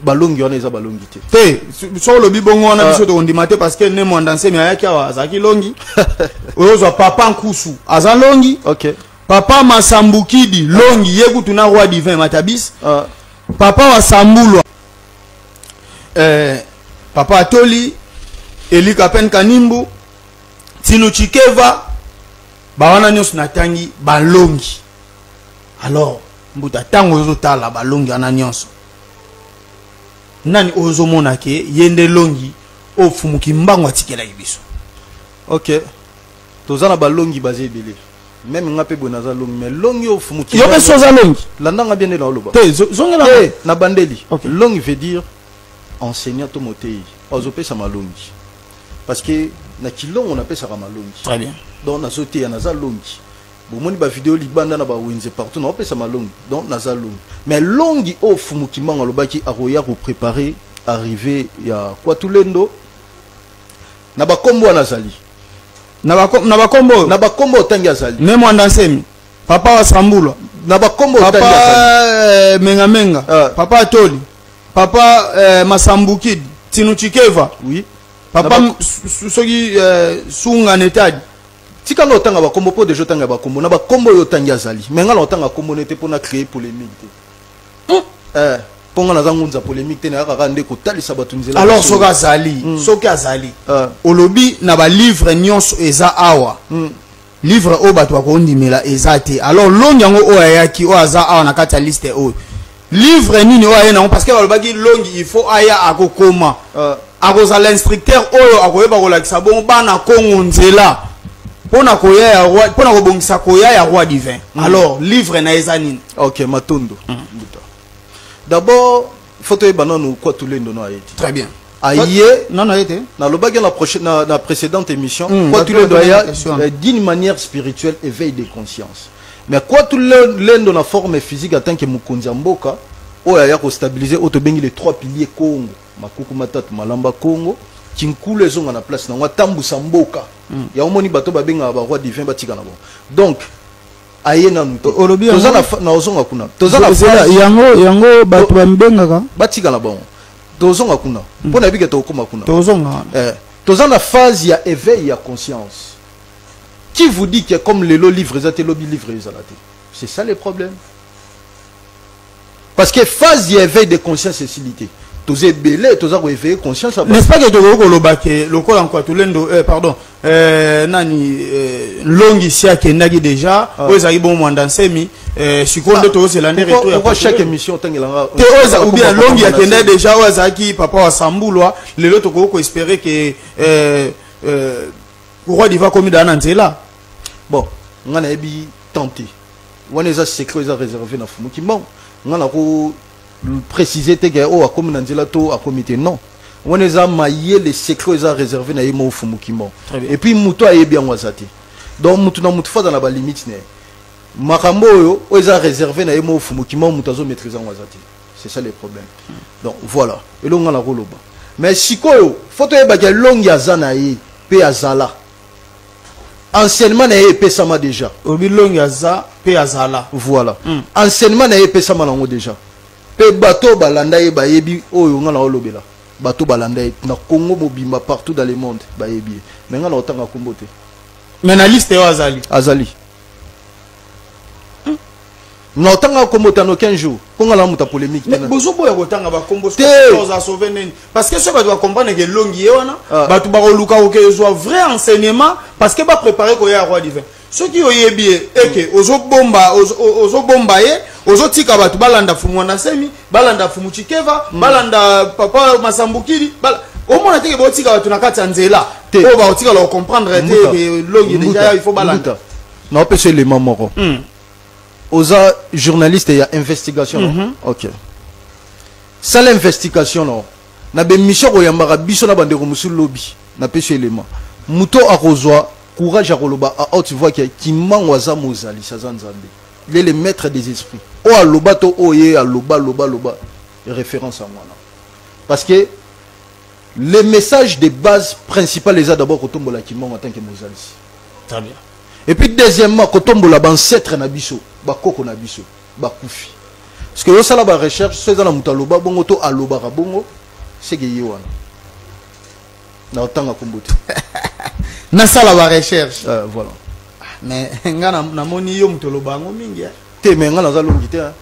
Speaker 1: Balongi wana eza balongi te.
Speaker 2: Te, so olobi bongo wana, biso tokondima te, parce que ne Mwanda Nsemi ayaki awa, azalaki longi. Oyo ozwa papa Nkusu, aza longi. Papa Masambukidi longi, ye kutu na roi divin Matabis. Papa wa Sambulwa, papa Atoli Elika Pen Kanimbu Tinu Chikeva, bawana nyonso natangi balongi. Alors mbuta, ntango ozotala balongi wana nyonso, nani oyo ozomona ke ye nde longi oyo Fumuki Mbango atikelaki biso?
Speaker 1: Ok, toza na balongi baza ebele. Même nga mpe boye naza longi, mais longi oyo Fumuki
Speaker 2: Yo mpe so oza longi?
Speaker 1: Landanga bien nde naoloba.
Speaker 2: Te, zongela.
Speaker 1: Te, na bandeli. Longi veut dire enseignant to motei azopesa malongi, parce que na kilongo napesaka malongi.
Speaker 2: Très bien.
Speaker 1: Donc nazoteya, naza longi. Bomoni bavideo libanda na bawenze partout, naopesa malongi, donc naza longi. Mais longi oyo Fumu Kimbangu alobaki akoya kopréparer arrivée ya Kwatulendo, na bakombo wana azali.
Speaker 2: Na bakombo oyo?
Speaker 1: Na bakombo otangi azali.
Speaker 2: Ne Mwanda Nsemi, papa wa Sambulwa.
Speaker 1: Na bakombo otangi
Speaker 2: Papa
Speaker 1: azali.
Speaker 2: Menga Menga, papa Atoli, papa Masambukidi Tinu Chikeva.
Speaker 1: Oui.
Speaker 2: Papa
Speaker 1: Na
Speaker 2: soki Sunga Netadi.
Speaker 1: Tika nga otanga bakombo, mpo deja otanga bakombo. Na bakombo oyo otangi azali, mais nga na otanga kombo nete mpo na créer polémique te. Mpo nga naza ngunza polémique te, nayaka kaka nde kotalisa bato nzela.
Speaker 2: Alors
Speaker 1: biso.
Speaker 2: soki azali, soki azali, olobi na balivre nyonso eza awa, livre oyo bato bakondimela eza te. Alors longi yango oyo ayaki, oyo aza awa na kati ya liste oyo, livre nini oyo aye nango? Parce que balobaki longi il faut aya, akokoma, akozala instructeur oyo akoyeba kolakisa bongo bana Kongo nzela mpona koya ya roi, mpona kobongisa koya ya roi divin. Alors livre na eza nini?
Speaker 1: Ok, matondo. Mbuta, d'abord faut toyeba nanu Kwatulendo no aye te.
Speaker 2: Très bien.
Speaker 1: Aye.
Speaker 2: Non, aye te.
Speaker 1: Nalobaki na, na précédente émission, Kwatulendo
Speaker 2: bato
Speaker 1: aya
Speaker 2: bato question.
Speaker 1: D'une manière spirituelle, éveil de conscience. Mais Kwatulendo na forme physique en tant que mokonzi ya mboka oyo aya kostabiliser oyo tobengi les trois piliers Congo, makuku matatu malamba Congo, kinkulu ezonga na place nango, atambusa mboka. Ya omoni bato babengaka ba roi divin, batika na bango. Donc aye nanu te.
Speaker 2: Olobi
Speaker 1: Toza
Speaker 2: yango?
Speaker 1: na na ozonga kuna, toza na
Speaker 2: Zela, yango bato bamibengaka.
Speaker 1: Batika na bango, tozonga kuna mpo na yebike tokokóma kuna.
Speaker 2: Tozonga wana.
Speaker 1: Toza na phase ya éveil ya conscience. Qui vous dit que comme lelo livre eza te, lobi livre ezala te? C'est ça le problème, parce que phase ya éveil de conscience esili te. Toza ebele, toza koéveiller conscience ya bato.
Speaker 2: N'est-ce pas que tokoki koloba ke lokola Nkwatulendo, pardon, nani, longi si akendaki déjà, oyo ezalaki bongo Mwanda Nsemi, sikoyo nde tozozela nde retour ya
Speaker 1: Pourquoi chaque
Speaker 2: Kwatulendo.
Speaker 1: émission otangelanga
Speaker 2: Te, oyo ou bien longi akendaki déjà, oyo azalaki papa wa Sambulwa, lelo tokoki koespérer ke roi divin akomi daa na nzela?
Speaker 1: Bon, nga nayebi tant te. Wana eza secret, eza réservé na Fumu Kimbangu. Nga nako préciser te ke oyo akomi na nzela to akomi te, non. Wana eza mayele secret, eza réservé na ye moko Fumu Kimbangu.
Speaker 2: Très bien.
Speaker 1: Et puis moto ayebi yango aza te. Donc motu na motu faza na balimite na ye. Makambo oyo oyo eza réservé na ye moko Fumu Kimbangu, moto azomaîtrise yango aza te. C'est ça le problème. Donc voilà elongo nga nakoloba. Mais sikoyo faut toyebaki elongi aza na ye mpe azala, enseignement na ye epesama déjà.
Speaker 2: Olobi longi aza mpe azala.
Speaker 1: Voilà. Enseignement na ye epesama nango déjà, mpe bato oyo balanda ye bayebi oyo nga na olobela. Bato balanda ye na Congo mobimba, partout dans le monde bayebi ye, mais nga na otanga kombo te.
Speaker 2: Mais na liste oyo azali.
Speaker 1: Azali. Na otanga kombo te en 15 jours. Konga la muta polémique.
Speaker 2: Mais bozoboya kotanga bakombo
Speaker 1: Te.
Speaker 2: oza sauve nini? Parce que soki bato bacomprendre ke elongi ye wana,
Speaker 1: Ah.
Speaker 2: bato bakoluka kokezwa vrai enseignement, parce que baprépare koya ya roi divin. Soki oyebi ye eke ozobomba, ozobomba ye, ozotika bato balanda Fumu Wanasemi, balanda Fumu Chikeva, balanda Papa Masambukili, omona teke botika bato na kati ya nzela
Speaker 1: Te.
Speaker 2: oyo bakotikala kocomprendre te
Speaker 1: Mbuta.
Speaker 2: ke elongi
Speaker 1: Mbuta.
Speaker 2: déjà il faut balanda.
Speaker 1: Mbuta. Na opesa élément moko. Oza journaliste ya investigation, non? Ok, sala investigation no na bemission koyambaka biso na bandeko mosusu. Lobi napesi élément, moto akozwa courage ya koloba à haute voix ke Kimbangu aza mozalisi, aza Nzambe, il est le maître des esprits, oyo aloba to oyo ye aloba, loba loba référence yango wana, parce que le message de base principal eza d'abord kotombola Kimbangu en tant que mozalisi.
Speaker 2: Très bien.
Speaker 1: Et puis deuxièmement, kotombola bancêtre na biso, bakoko na biso bakufi, parce que osala barecherche, so eza na moto aloba bongo to alobaka bongo, seke ye wana na otanga kombo te.
Speaker 2: Nasala barecherche.
Speaker 1: Voilà.
Speaker 2: Mais nga namoni yo moto oloba yango mingi, eh.
Speaker 1: Te, mais nga naza longi te, hein.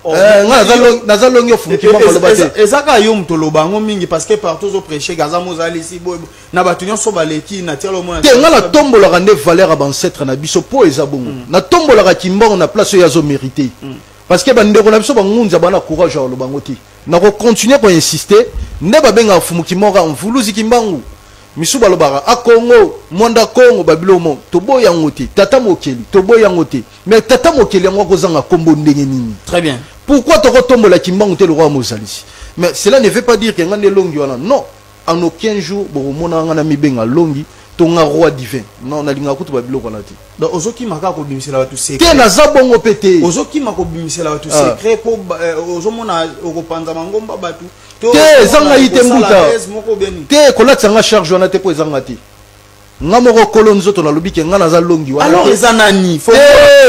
Speaker 2: Oh,
Speaker 1: Eh, nga naza longi ofunki moko aloba te.
Speaker 2: Eza kaka yo moto oloba yango mingi, parce que partout ozoprêche aza mozalisi boye na bato nyonso baleki na tiala omona.
Speaker 1: Te, nga natombolaka nde valeur ya bancêtre na biso, mpo eza bongo. Natombolaka Kimbango na place oyo azomérite, parce que bandeko na biso bangunza bana courage ya koloba yango te. Nakocontinue koinsiste nde babengaka Fumu Kimoko Mvuluzi Kimbangu, misu balobaka akongo mwanda kongo babilo mo toboyi yango te, tata mokeli toboyi yango te, mais tata mokeli yango akozanga kombo ndenge nini?
Speaker 2: Très bien.
Speaker 1: Pourquoi tokotombola Kimbangu te lokwa mozalisi? Mais cela ne veut pas dire ke nga nde longi wana, non. En aucun jour bokomona nga na mibenga longi to nga roi divin, non. Nalingaka kutu babiloko wana te.
Speaker 2: Donc ozokima kaka kobimisela bato
Speaker 1: Te.
Speaker 2: Secret.
Speaker 1: Naza bongo mpe te.
Speaker 2: Ozokima kobimisela bato
Speaker 1: Ah.
Speaker 2: secret mpo ozomona okopanza mangomba bato.
Speaker 1: Te, eza ngai te, mbuta.
Speaker 2: Moko bien.
Speaker 1: Te, kolatisa nga charge wana te, mpo ezanga te. Nga moko kolo nzoto nalobi ke nga naza longi wana
Speaker 2: Alors
Speaker 1: te.
Speaker 2: eza nani?
Speaker 1: Te,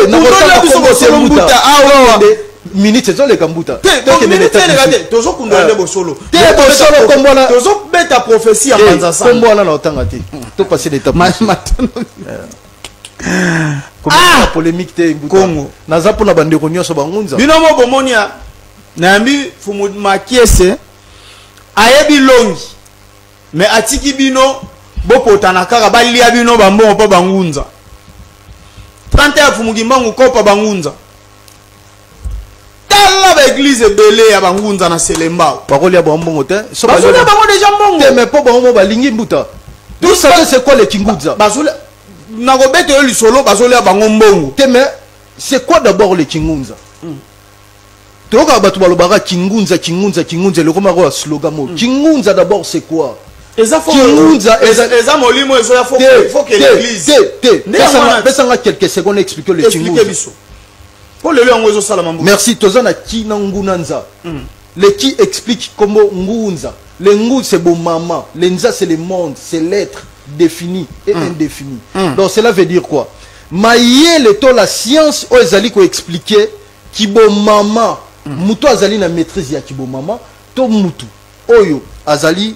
Speaker 1: nakotanga
Speaker 2: biso
Speaker 1: kombo te,
Speaker 2: bosolo
Speaker 1: mbuta.
Speaker 2: mbuta awa.
Speaker 1: Tokende, minute ezoleka, mbuta.
Speaker 2: Te,
Speaker 1: Tokende
Speaker 2: minute
Speaker 1: na étape
Speaker 2: eleka te.
Speaker 1: mosusu.
Speaker 2: Tozokunda nde bosolo.
Speaker 1: Te, bosolo kombo wana.
Speaker 2: Tozobeta prophétie ya
Speaker 1: Te,
Speaker 2: mbanza sana.
Speaker 1: kombo wana na otanga te, topase na étape mosusu. Kombo polémique te, mbuta.
Speaker 2: Kongo.
Speaker 1: Naza mpona bandeko nyonso bangunza.
Speaker 2: Bino mo bomoni ya nayambi Fumu Makiese, ayebi longi, mais atiki bino bopotana kaka, balia bino bambongo mpo bangunza 30 ya Fumu Kimbangu kopa bangunza. Tala baeglize ebele ya bangunza na Selembao.
Speaker 1: Bakolia bango mbongo te. So
Speaker 2: bazolia bango deja mbongo.
Speaker 1: Te, mais mpo bango mo balingi, mbuta. Tout savez c'est quoi le kingunza?
Speaker 2: Bazolia, nakobeta yo lisolo, bazolia bango mbongo.
Speaker 1: Te, mais c'est quoi d'abord le kingunza? Toyokaka bato balobaka kingunza, kingunza, kingunza, eloko moko ya slogan mo kingunza. D'abord c'est quoi?
Speaker 2: Eza
Speaker 1: Kingunza,
Speaker 2: eza molimo ezoya.
Speaker 1: Te.
Speaker 2: Faut que
Speaker 1: Te.
Speaker 2: l'église
Speaker 1: Te, te.
Speaker 2: Nde yango wana.
Speaker 1: Pesanga quelques secondes expliquer le
Speaker 2: explique
Speaker 1: kingunza.
Speaker 2: Biso mpo lelo yango ezosalama, mbuta.
Speaker 1: Merci. Toza na ki na nguna nza. Le ki explique kombo ngunza. Le ngu, c'est bomama, le nza, c'est le monde, c'est l'être défini et indéfini. Donc cela veut dire quoi? Mayele to la science oyo ezali koexplike kibomama, mutu azali na maîtrise ya kibomama to mutu oyo azali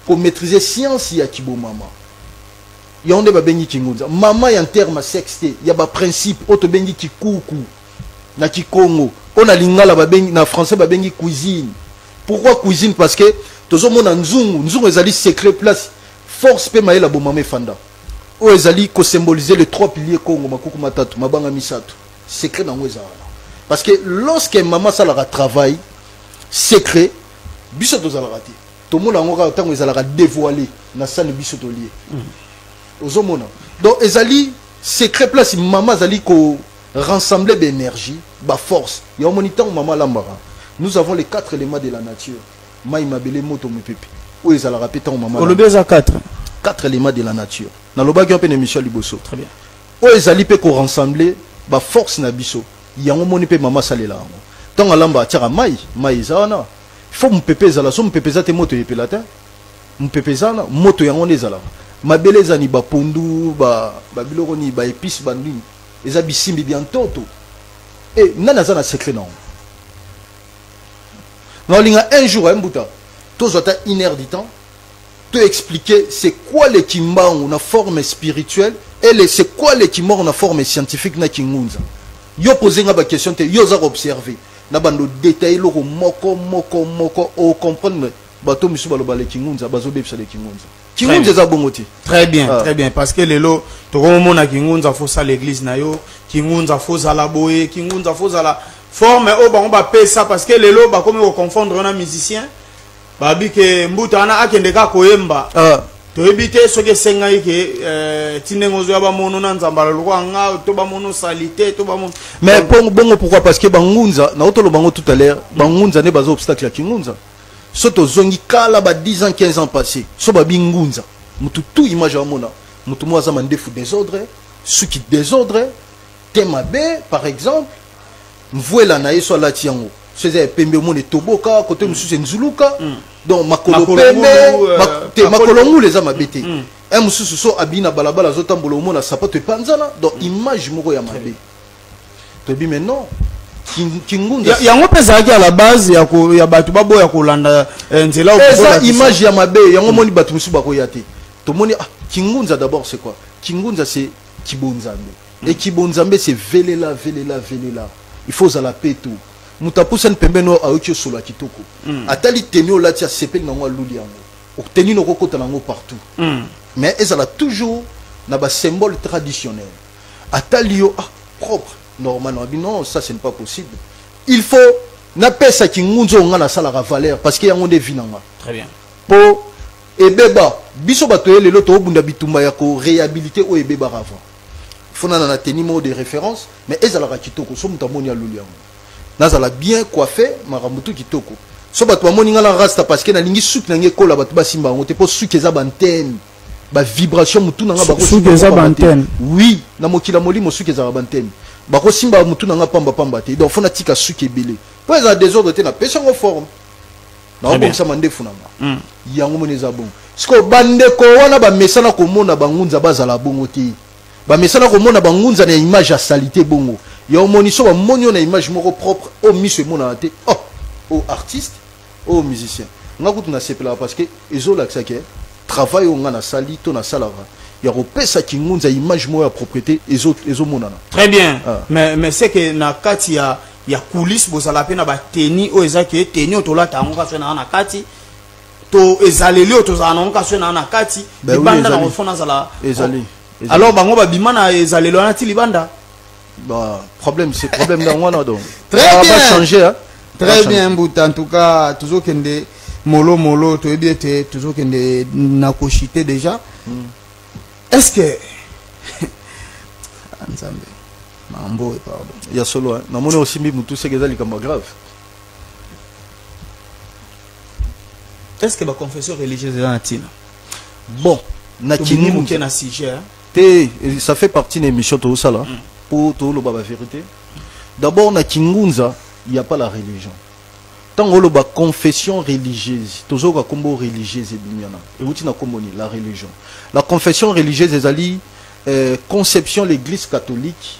Speaker 1: komaîtrise science ya kibomama, yango nde babengi kingunza. Mama ya terme ya sexe te, ya baprincipe oyo tobengi kikuku na kikongo, oyo na lingala babengi, na français babengi cuisine. Pourquoi cuisine? Parce que tozomona nzungu. Nzungu ezali secret, place force mpe mayele ya bomama efanda, oyo ezali kosymboliser les trois piliers kongo, makuku matatu, mabanga misato. Secret nango eza wana, parce que lorsque mama asalaka travail secret, biso tozalaka te, tomona yango kaka ntango ezalaka dévoilé na sani biso tolie, ozomona. Donc ezali secret, place mama azali ko rassembler baénergie, baforce. Ya omoni ntango mama alambaka, nous avons les quatre éléments de la nature: mai, mabele, moto, mopepe, oyo ezalaka mpe ntango mama.
Speaker 2: Olobi eza 4.
Speaker 1: Quatre éléments de la nature, nalobaki yo mpe na émission ya liboso.
Speaker 2: Très bien.
Speaker 1: Oyo ezali mpe korassembler baforce na biso. Yango moni mpe mama asalela yango ntango alamba, atiaka mai. Mai eza wana, faut mopepe ezala. So mopepe eza te, moto eyepela te. Mopepe eza wana, moto yango nde ezalaka. Mabele eza ni bapondu, babiloko nini, baépice, banini, eza bisimbi bya ntoto. E nani aza na secret na yango? Naolinga un jour aye, mbuta, tozwa ata une heure du temps to expliquer c'est quoi le Kimbangu na forme spirituelle. Et c'est quoi le kimbangu na forme scientifique na kingunza? Yo poser nga ba question te, yo oza observer. Na bando détailler loko moko moko moko o comprendre bato misu baloba le kingunza bazobebisa le kingunza. Kingunza eza bongo te.
Speaker 2: Très bien, très bien, parce que lelo tokomona kingunza faut sala église na yo, kingunza faut zala boye, kingunza faut zala forme oyo bango bapesa, parce que lelo bakomi koconfondre na musicien, babi ke mbuta wana akende kaka koyemba. Toyebi te soki esengai ke ti ndenge ozoya bamono na nzambala lokola nga to bamono salite to bamono.
Speaker 1: Mais bongo pourquoi? Parce que bangunza na otolo bango tout à l'heure, bangunza nde baza obstacle ya kingunza. So tozongi kala ba 10 ans 15 ans passé, so babi ngunza, mutu tout image amona mutu mo aza mandefu désordre, suki désordre te mabe, par exemple mvwela na ye so alati yango so eza ya pembe, omona etoboka kote mosusu enzuluka, donc makolo pembe te, makolo ngulu eza mabe te. Un mosusu so abi na balabala azotambola, omona sapato epanzana, donc image moko ya mabe. Toyebi, mais non, kingunza
Speaker 2: yango mpe ezalaki à la base ya bato baboya kolanda nzela.
Speaker 1: Eza image ya mabe yango omoni bato mosusu bakoya te. Tomoni, ah, kingunza d'abord c'est quoi? Kingunza c'est kibonzambe, et kibonzambe c'est velela velela velela, il faut ozala peto. Moto apusani pembeni oyo ayoki osolo ya kitoko, atali teni olati, asepeli nango, aluli yango, teni nokokota nango partout, mais ezala toujours na basymbole traditionnel. Atali yo, ah, propre, normal, abi non, ça ce n'est pas possible, il faut napesaki ngunza oyo nga nasalaka valeur, parce que yango nde vi na nga.
Speaker 2: Très bien.
Speaker 1: Mpo ebeba, biso bato ye lelo toobunda bitumba ya koréhabilité oyo ebebaka avant. Fo nana na teni moko de référence, mais ezalaka kitoko, so moto amoni aluli yango, nazala bien coiffé, makambo tu kitoko. So bato bamoni nga na rasta, parce que nalingi suki na ngai ekola, bato basimba yango te, mpo suki eza bantene, bavibration motu na nga.
Speaker 2: Suki eza bantene?
Speaker 1: Oui, na mokili ya molimo suki ezalaka bantene, bakosimba motu na nga pamba pamba te. Donc fo natika suki ebele mpo ezala désordre te, napesi yango forme, naobongisa mandefu na nga yango moni eza bongo. Sikoyo bandeko wana bamesana komona bangunza bazala bongo te, bamesana komona bangunza na image ya salité bongo. Ya omoni so bamoni yo na image moko propre oyo miso emonana te, oh, o artiste, oyo musicien. Nga kutu nasepelaka parce que ezolakisa ke travail oyo nga nasali to nasalaka ya kopesa kingunza image moko ya propriété ezomonana.
Speaker 2: Très bien. Ah. Mais c'est que na kati ya coulisse bozala mpe na bateni oyo eza ke teni oyo tolata yango kasi na kati to ezaleli oyo tozala nango kasi na kati libanda na kofo nazala.
Speaker 1: Ezali.
Speaker 2: Alors bango babima na ezaleli wana ti libanda.
Speaker 1: Bah, problème, c'est problème dans wana donc.
Speaker 2: Très bien.
Speaker 1: Va changer, hein.
Speaker 2: Très bien, Mbuta. En tout cas, tozokende molo molo, toyebi ete tozokende na koshite déjà. Est-ce que Nzambe mambo, pardon.
Speaker 1: Ya solo, hein. Namoni osimbi mutu, seke eza likambo grave.
Speaker 2: Est-ce que ba confession religieuse eza na ntina?
Speaker 1: Bon, na
Speaker 2: kingi na sujet, hein?
Speaker 1: Te, ça fait partie de l'émission tozosala po toloba ba vérité. D'abord, na kingunza il y a pas la religion. Ntango oloba confession religieuse, tozoyoka nkombo religieuse ebimi wana, euti na nkombo nini? La religion. La confession religieuse ezali conception l'église catholique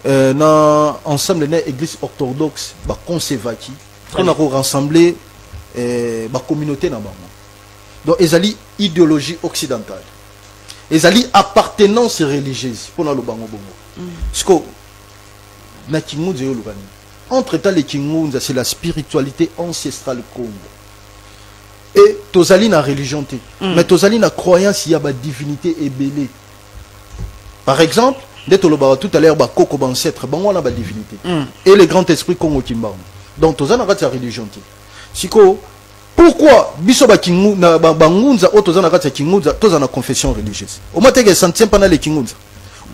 Speaker 1: na ensemble na église orthodoxe baconcevaki mpona korassembler bacommunauté na bango. Donc ezali idéologie occidentale, ezali appartenance religieuse mpona aloba yango bongo. Siko na kingunza eyoluka nini? Entre temps, le kingunza, c'est la spiritualité ancestrale Congo, et tozali na religion te, mais tozali na croyance ya badivinité ebele. Par exemple, nde tolobaka tout à l'heure, bakoko, baancêtre, bango wana badivinité et le grand esprit Congo Kimbangu. Donc toza na kati ya religion te. Sikoyo pourquoi biso bangunza oyo toza na kati ya kingunza toza na confession religieuse? Omoi teke ça ne tient pas na le kingunza.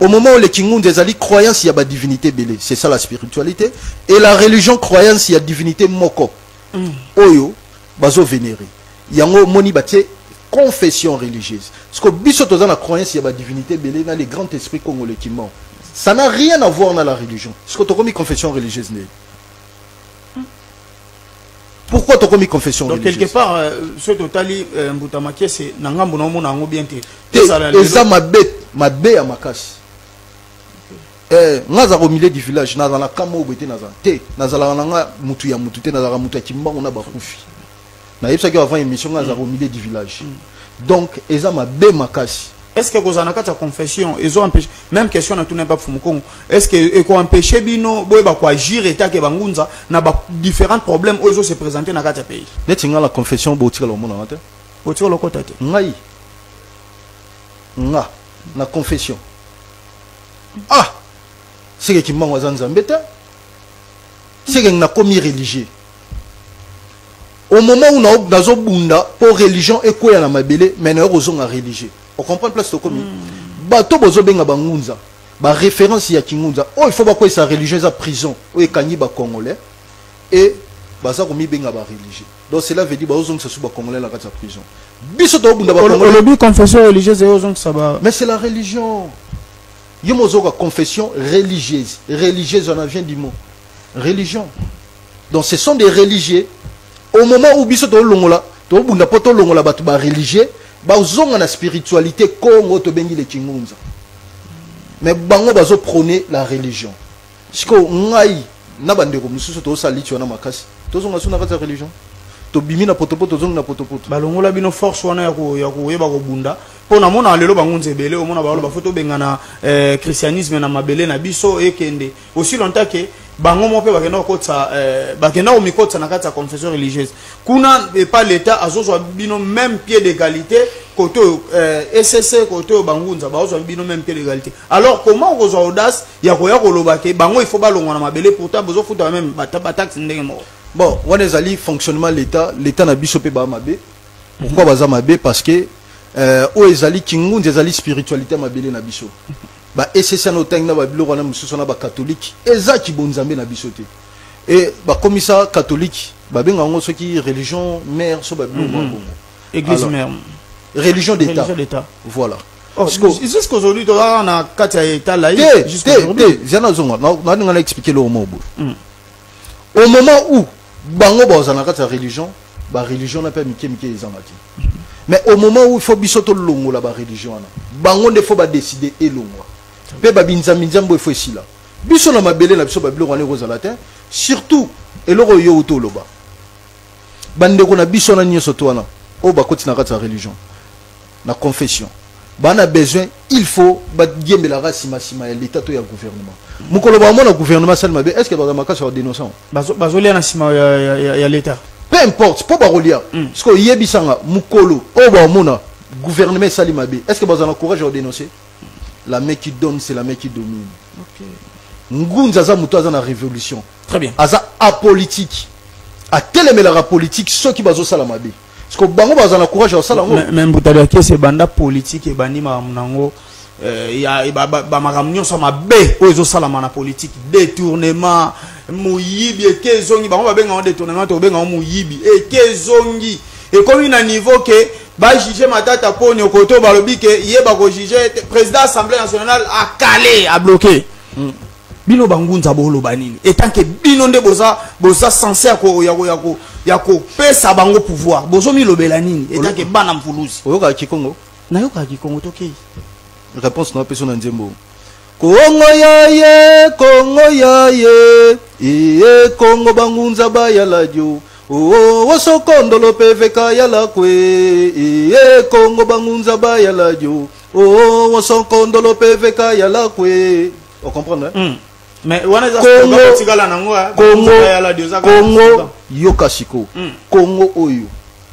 Speaker 1: Au moment où le kingunza ezali croyance ya badivinité ebele, c'est ça la spiritualité, et la religion croyance ya divinité moko oyo bazovénérer yango, omoni batie confession religieuse. Parce que biso toza na croyance ya badivinité ebele na les grands esprits congolais kimbangu, ça n'a rien à voir na la religion. Parce que tokomi confession religieuse nde pourquoi tokomi confession
Speaker 2: Donc
Speaker 1: religieuse?
Speaker 2: Quelque part, soki totali mbuta Makiese na ngambo na omona yango bien te.
Speaker 1: Te, eza mabe, mabe ya makasi. Nga azalaka au milieu du village, nazala na kama oyo boye te, nazala te, nazalaka na nga mutu ya mutu te, nazalaka mutu ya Kimbangu na bakufi. Nayebisaki avant émission, nga azalaka au milieu du village, donc eza mabe makasi.
Speaker 2: Est ce que kozala na kati ya confession ezo empêche? Même question na tuna pa Mukongo, est ce que eko empêcher bino boyeba ko agir etake bangunza na ba différents problèmes oyo ezo se présenter na kati ya pays?
Speaker 1: Neti nga na confession, botikala omonanga te.
Speaker 2: Otikala okota te.
Speaker 1: Ngai nga na confession, ah, seke Kimbangu aza Nzambe te, seke nakomi religieux. Au moment où nazobunda mpo religion ekweya na mabele, mais nayo kozonga religieux. Ocomprendre place tokomi? Bato bozobenga bangunza, baréférence ya kingunza oyo, il faut bakweyisa religion. Eza prison oyo ekangi bacongolais et baza komibenga bareligieux. Donc cela veut dire bazozongisa su bacongolais na kati ya prison. Biso tobunda bacongolais.
Speaker 2: Olobi confession religieuse eyozongisa ba
Speaker 1: Mais c'est la religion. Yo mozoka confession religieuse, religieuse on en vient du mot religion. Donc ce sont des religieux. Au moment où biso tolongola, tobunda po tolongola bato bareligieux, bazonga na spiritualité Congo tobengi le kingunza, mais bango bazoprôner la religion. Sikoyo ngai na bandeko mosusu tozosala liti wana makasi, tozonga so na kati ya religion, tobimi na potopoto, tozongi na potopoto.
Speaker 2: Balongola bino force wana ya koyeba kobunda, mpo namona lelo bangunza ebele, omona baloba fo tobengana christianisme na mabele na biso ekende. Aussi longtemps ke bango moko mpe bakenda kokotisa, bakenda komikotisa na kati ya confession religieuse kuna epa l'État, azozwa bino même pied d'égalité. Côté oyo ecc, côté oyo bangunza bazozwa bino même pied d'égalité. Alors comment okozwa audace ya koya koloba ke bango il faut balongwa na mabele, pourtant bozofuta même bataxe ndenge moko?
Speaker 1: Bon, wana ezali fonctionnement l'État. L'État na biso mpe baa mabe. Pourquoi baza mabe? Parce que oyo ezali kingunza, ezali spiritualité ya mabele na biso. Ba ecc na otangi na babiloko wana mosusu wana, bacatholique, eza kibonzambe na biso te. E bakomisa catholique, babenga yango soki religion mère, so babiloko mwa bongo.
Speaker 2: Église
Speaker 1: Alors,
Speaker 2: mère.
Speaker 1: Religion d'État.
Speaker 2: Religion d'État.
Speaker 1: Voilà.
Speaker 2: Oh, jusqu'aujourd'hui tozalaka na kati ya état laïque.
Speaker 1: Te.
Speaker 2: Jusqu'aujourd'hui.
Speaker 1: Te, zia, nazonga, naninga na expliquer eloko moko boye. Au moment où bango bazala na kati ya religion, bareligion na mpe ya mike mike ezanga te. Mais au moment où il faut biso tolongola bareligion wana, bango nde faut badécider elongwa mpe babinzambi-nzambe oyo faut esila biso na mabele na biso. Babiloko wana ekozala te. Surtout eloko oyo outi oloba, bandeko na biso wana nyonso to wana oyo bakoti na kati ya religion na confession, bana besoin, il faut badiembelaka nsima ya l'État to ya gouvernement. Mokolo bamona gouvernement asali mabe, est ce que baza makasi ya kodénoncer?
Speaker 2: Bazolia na nsima ya l'État.
Speaker 1: Peu importe mpo bakolia. Parce que oyebisanga, mokolo oyo baomona gouvernement esali mabe, est ce que baza na courage ya kodénoncer? La main qui donne, c'est la main qui domine. Ngunza aza moto aza na révolution.
Speaker 2: Très bien.
Speaker 1: Aza apolitique, atelemelaka politique soki bazosala mabe. Parce que bango baza na courage ya kosala yango.
Speaker 2: Mais mbutali ya kesi, ebanda politique, ebandi makambo nango, ya bamakambo nyonso ya mabe oyo ezosalama na politique, détournement, moyibi eke ezongi. Bango babengango détournement, to obengango moyibi eke ezongi. Ekomi na niveau ke bajuge Matata Poni okoto, balobi ke ye bakojuge te. Président Assemblée nationale akale abloqué. Bino bangunza boloba nini, etant que bino nde boza censé ya kopesa bango pouvoir? Bozomilobela nini etant que bana mvuluzi?
Speaker 1: Oyokaka kikongo?
Speaker 2: Nayokaka kikongo, tokei.
Speaker 1: Réponse na opesi na nzembo: Kongo yaye, Kongo yaye, iye Kongo, bangunza bayala dio oo osokondolo peveka yala kwe, iye Kongo, bangunza bayala dio oo osokondolo peveka yala kwe. Ocomprendre, hein?
Speaker 2: Mais wana eza
Speaker 1: Kongo,
Speaker 2: slogan otikala nango, ah,
Speaker 1: Kongo,
Speaker 2: bangunza bayala dio, eza kaka
Speaker 1: Kongo,
Speaker 2: slogan.
Speaker 1: Yoka siko. Kongo oyo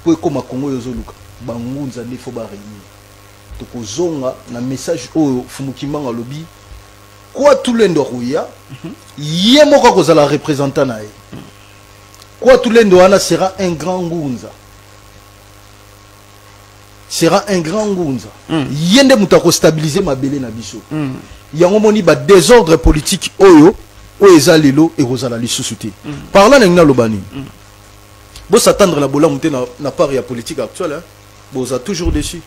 Speaker 1: po ekóma Kongo oyo ozoluka, bangunza nde fo baréunir. Tokozonga na message oyo Fumu Kimbangu alobi kwa Tulendo akoya, ye moko akozala représentant na ye. Kwa Tulendo wana sera un grand ngunza, sera un grand ngunza. Ye nde moto akostabilize mabele na biso. Yango moni badésordre politique oyo eza lelo ekozala lisusu te. Par là, ndenge naloba nini, bos'attendre na bolamu te na part ya politique actuelle, hein. Boza toujours déçu.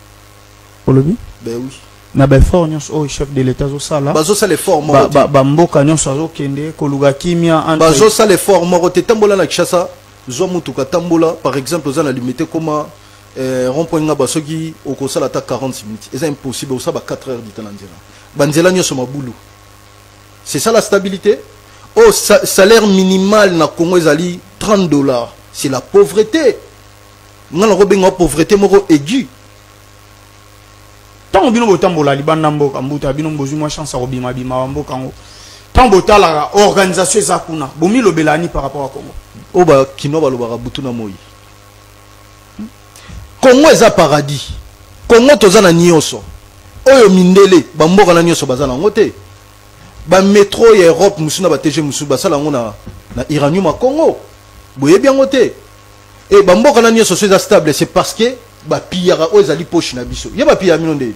Speaker 2: Olobi?
Speaker 1: Ben oui.
Speaker 2: Na baeffort nyonso oyo chef de l'État azosala?
Speaker 1: Bazosala effort moko te.
Speaker 2: Bamboka nyonso azokende koluka kimia entre
Speaker 1: Bazosala effort moko te. Tambola na Kinshasa, zwa motuka, tambola. Par exemple, oza na Limité, koma rond point Ngaba, soki okosala ata 40 minutes, eza impossible. Osala ba 4 heures du temps na nzela, banzela nyonso mabulu. C'est ça la stabilité? Oh, salaire minimal na Congo ezali 30 dollars. C'est la pauvreté. Nga nakobenga pauvreté moko aiguë.
Speaker 2: Ntango bino botambola libanda mboka, mbuta, bino bozwi mwa chance ya kobimabima bamboka yango, ntango botalaka organisation eza kuna, bomilobela ni par rapport à Congo?
Speaker 1: Oyo bakinois balobaka butu na moi, Congo eza paradis. Congo toza na nyonso oyo mindele bamboka na nyonso baza nango te. Bamétro ya Europe mosusu na baTG mosusu basala yango na uranium ya Congo, boyebi yango te. E bamboka na nyonso so eza stable, c'est parce que bapillaka oyo ezali poche na biso. Ye bapillaka bino nde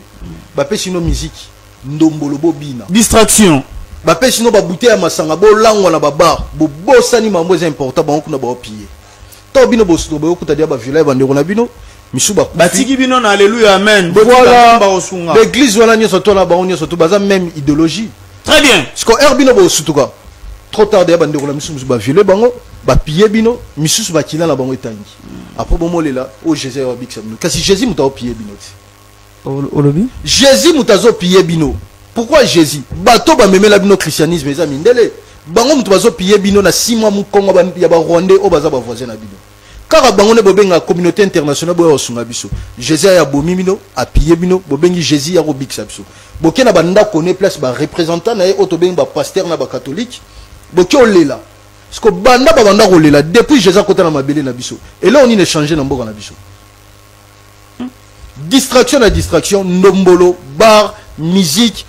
Speaker 1: bapesi no miziki, ndombolo, bobina.
Speaker 2: Distraction.
Speaker 1: Bapesi no babouteille ya masanga, bolangwa na babar, bobosani mambo eza important. Bango kuna baopiller to bino, boyokuta dia baviola ya bandeko na bino misu bakufi.
Speaker 2: Batiki bino na alleluya amen.
Speaker 1: Voilà.
Speaker 2: Baosunga.
Speaker 1: L'église wana nyonso to na bango nyonso to baza même idéologie.
Speaker 2: Très bien.
Speaker 1: Parce que heure bino bosutuka, trop tard, deya bandeko na misu mosusu baviole bango, bapiller bino, misusu bakila na bango etangi. Après bomolela oyo Jésus ayo abikisa bino, kasi Jésus moto aopiller bino te.
Speaker 2: Olobi?
Speaker 1: Jésus moto azopiller bino. Pourquoi Jésus? Bato bamemela bino christianisme eza mindele. Bango moto bazopiller bino na nsima mokongo ya barwandais oyo baza bavoisin na bino. Kaka bango nde bobengaka communauté internationale boya kosunga biso. Jésus aya abomi bino, apiller bino, bobengi Jésus ya kobikisa biso. Boke na bandako ne place bareprésentant na ye oyo tobengi bapasteur na bacatholique, boke olela. Parce que banda babanda kolela depuis Jésus akota na mabele na biso, eloko nini échange na mboka na biso? Distraction na distraction, ndombolo, bar, musique,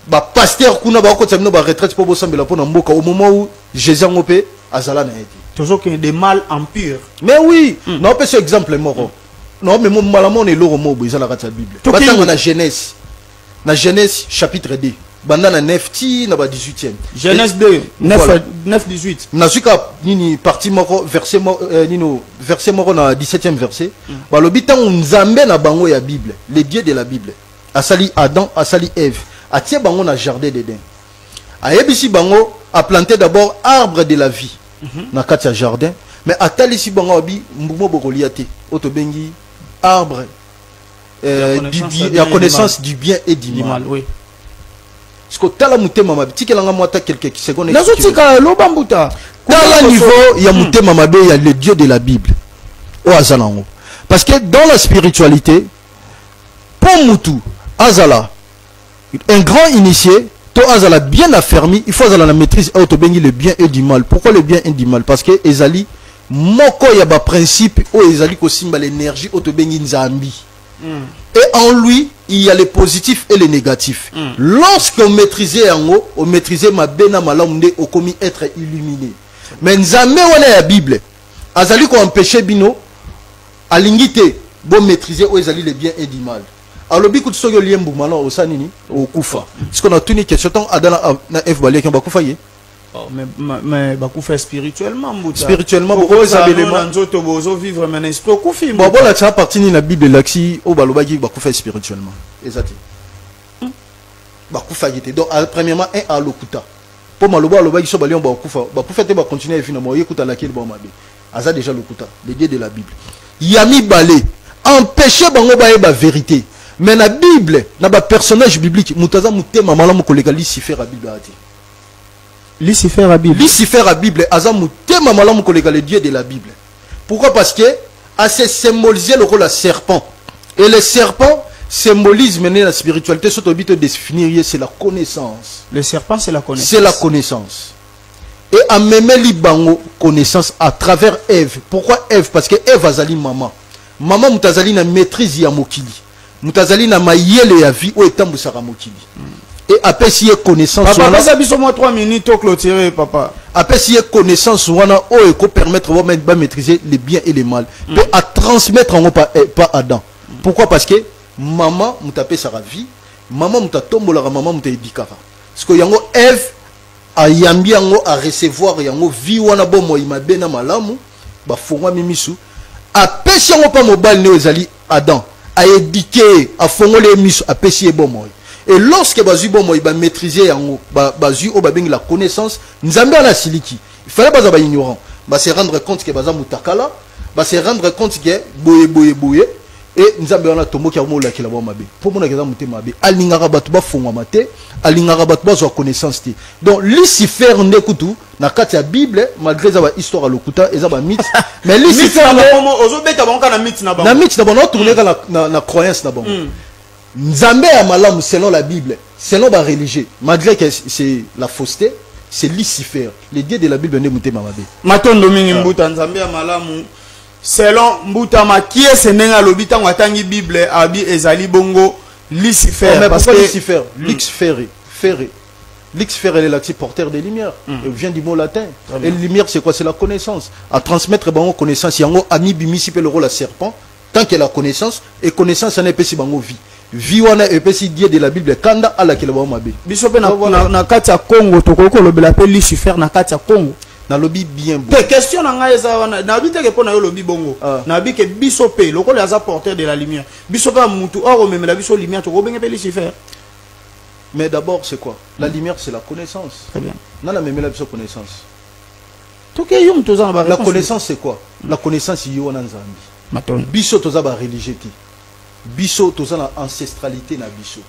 Speaker 1: bapasteur kuna bakokotisa bino baretraite mpo bosambela mpo na mboka, au moment où Jésus yango mpe azala na ye te.
Speaker 2: Tozokende de mal en pire.
Speaker 1: Mais oui, naopesa exemple moko, naomemo mbala mona eloko moko boye eza na kati ya Bible. Batanga na Genèse, na Genèse chapitre 2, banda na 9 ti na ba 18e.
Speaker 2: Genèse 2, 9.
Speaker 1: Voilà.
Speaker 2: 9, 18.
Speaker 1: Nazwi kaka nini, partie moko, verset nino, verset moko na 17e verset. Balobi ntango Nzambe na bango ya Bible, le Dieu de la Bible, asali Adam, asali Ève, atie bango na jardin d'Eden, ayebisi bango aplanter d'abord arbre de la vie na kati ya jardin, mais atalisi bango, abi mbuma bokolia te oyo tobengi arbre du
Speaker 2: connaissance
Speaker 1: bien,
Speaker 2: ya
Speaker 1: ya
Speaker 2: bien et
Speaker 1: connaissance du bien et du
Speaker 2: du
Speaker 1: mal.
Speaker 2: mal, oui.
Speaker 1: Parce que tala motema mabe, tikelanga mwa ata quelques secondes.
Speaker 2: Nazotika, loba mbuta.
Speaker 1: Tala niveau ya motema mabe ya le Dieu de la Bible oyo aza nango. Parce que dans la spiritualité, mpo mutu azala un grand initié to azala bien affermi, il faut azala na maîtrise oyo tobengi le bien et du mal. Pourquoi le bien et du mal? Parce que ezali moko ya baprincipe oyo ezali kosimba l'énergie oyo tobengi Nzambi. Et en lui, il y a le positif et le négatif. Lorsque on maîtrise yango, on maîtrise mabe na malamu, nde okomi être illuminé. Mais Nzambe wana ya Bible azali koempêche bino, alingi te bomaîtriser oyo ezali le bien et du mal. Alobi kutu soki olie mbuma na osala nini? Okufa. Siko natuni question: ntango Adam na Eve baliaki, bakufa ye?
Speaker 2: Oh, mais bakufa spirituellement, mbuta.
Speaker 1: Spirituellement,
Speaker 2: Bokozala
Speaker 1: bokozala belema.
Speaker 2: na nzoto bozovivre, mais na esprit okufi.
Speaker 1: Bon, bolakisa partie nini na Bible elakisi oyo balobaki bakufa spirituellement. Eza te, bakufaki te. Donc premièrement, un alokuta, mpo maloba alobaki so balion bakufa, bakufa te, bacontinue evi na mo ye kuta alakeli bango mabe. Aza déjà lokuta, le Dieu de la Bible. Ya mibale, empêche bango bayeba vérité. Mais na Bible, na bapersonnage biblique, moto aza motema malamu koleka Lucifer ya Bible aya te.
Speaker 2: Lucifer ya Bible?
Speaker 1: Lucifer ya Bible aza motema malamu koleka le Dieu de la Bible. Pourquoi? Parce que ase symboliser lokola serpent, et le serpent symbolise maintenant la spiritualité. Soki toyebi to définir ye, c'est la connaissance.
Speaker 2: Le serpent, c'est la connaissance.
Speaker 1: C'est la connaissance. Et amemeli bango connaissance à travers Ève. Pourquoi Ève? Parce que Ève azali mama. Mama moto azali na maîtrise ya mokili, moto azali na mayele ya vie oyo etambwisaka mokili, et apesi ye connaissance
Speaker 2: Papa,
Speaker 1: wana.
Speaker 2: pesa biso mwa 3 minutes toclôturer, papa.
Speaker 1: Apesi ye connaissance wana oyo ekopermettre bamaîtriser le bien et le mal, mpe atransmettre yango pa Adam. Pourquoi? Parce que mama moto apesaka vie, mama moto atombolaka, mama moto ayebikaka. Parce que yango Ève ayambi yango, arecevoir yango, vie wana, bomoi mabe na malamu, bafongwami misu. Apesi yango mpa mobali nde oyo ezali Adam, aéduquer ye, afongoli ye miso, apesi ye bomoi. Et lorsque bazwi bomoi, bamaîtrise yango, bazwi oyo babengi la connaissance, Nzambe wana asiliki. Il fallait baza baignorant, base rendre compte ke baza mutakala, base rendre compte ke boye boye boye. E Nzambe wana tomboki yango, molakela bango mabe, mpo monaka eza motema mabe. Alingaka bato bafongwama te, alingaka bato bazwa connaissance te. Donc Lucifer nde kutu na kati ya Bible, malgré eza bahistoire ya lokuta, eza bamythe, mais
Speaker 2: Lucifer
Speaker 1: Lucifer nde
Speaker 2: ozobeta bango kaka na mythe na bango.
Speaker 1: Na mythe na bango, naotourne kaka na croyance na bango. Nzambe ya malamu selon la Bible, selon ba religieux, malgré que c'est la fausseté, c'est Lucifer, le dieu de la Bible nde motema mabe.
Speaker 2: Matondo mingi mbuta. Nzambe ya malamu selon mbuta Makiese, ndenge alobi ntango atangi Bible, abi ezali bongo Lucifer.
Speaker 1: Oh, mais
Speaker 2: parce
Speaker 1: pourquoi
Speaker 2: que
Speaker 1: Lucifer? Lux ferre, ferre. Lux ferre, elle est là, porteur de lumière. Elle vient du mot latin. Et lumière, c'est quoi? C'est la connaissance. À transmettre bango connaissance, yango ami bimisi pe le rôle à serpent. Tant que la connaissance, et connaissance en epesi bango vie. Vie wana epesi Dieu de la Bible kanda ala kele bango mabe.
Speaker 2: Biso mpe na kati ya Congo tokoki kolobela mpe Lucifer na kati ya Congo?
Speaker 1: Nalobi bien bo.
Speaker 2: Te, question na ngai eza wana, nayebi teke mpo na yo olobi bongo. Nayebi ke biso mpe lokola aza porteur de la lumière, biso mpe ya mutu or omemela biso lumière, tokobenge mpe Lucifer.
Speaker 1: Mais d'abord, c'est quoi? La lumière, c'est la connaissance.
Speaker 2: Très bien.
Speaker 1: Nana memela biso connaissance.
Speaker 2: Toke yo moto oza na
Speaker 1: La
Speaker 2: baréponse.
Speaker 1: connaissance, c'est quoi? La connaissance, yo wana Nzambe.
Speaker 2: Matondo.
Speaker 1: Biso toza ba religieux te. Biso toza na ancestralité na biso.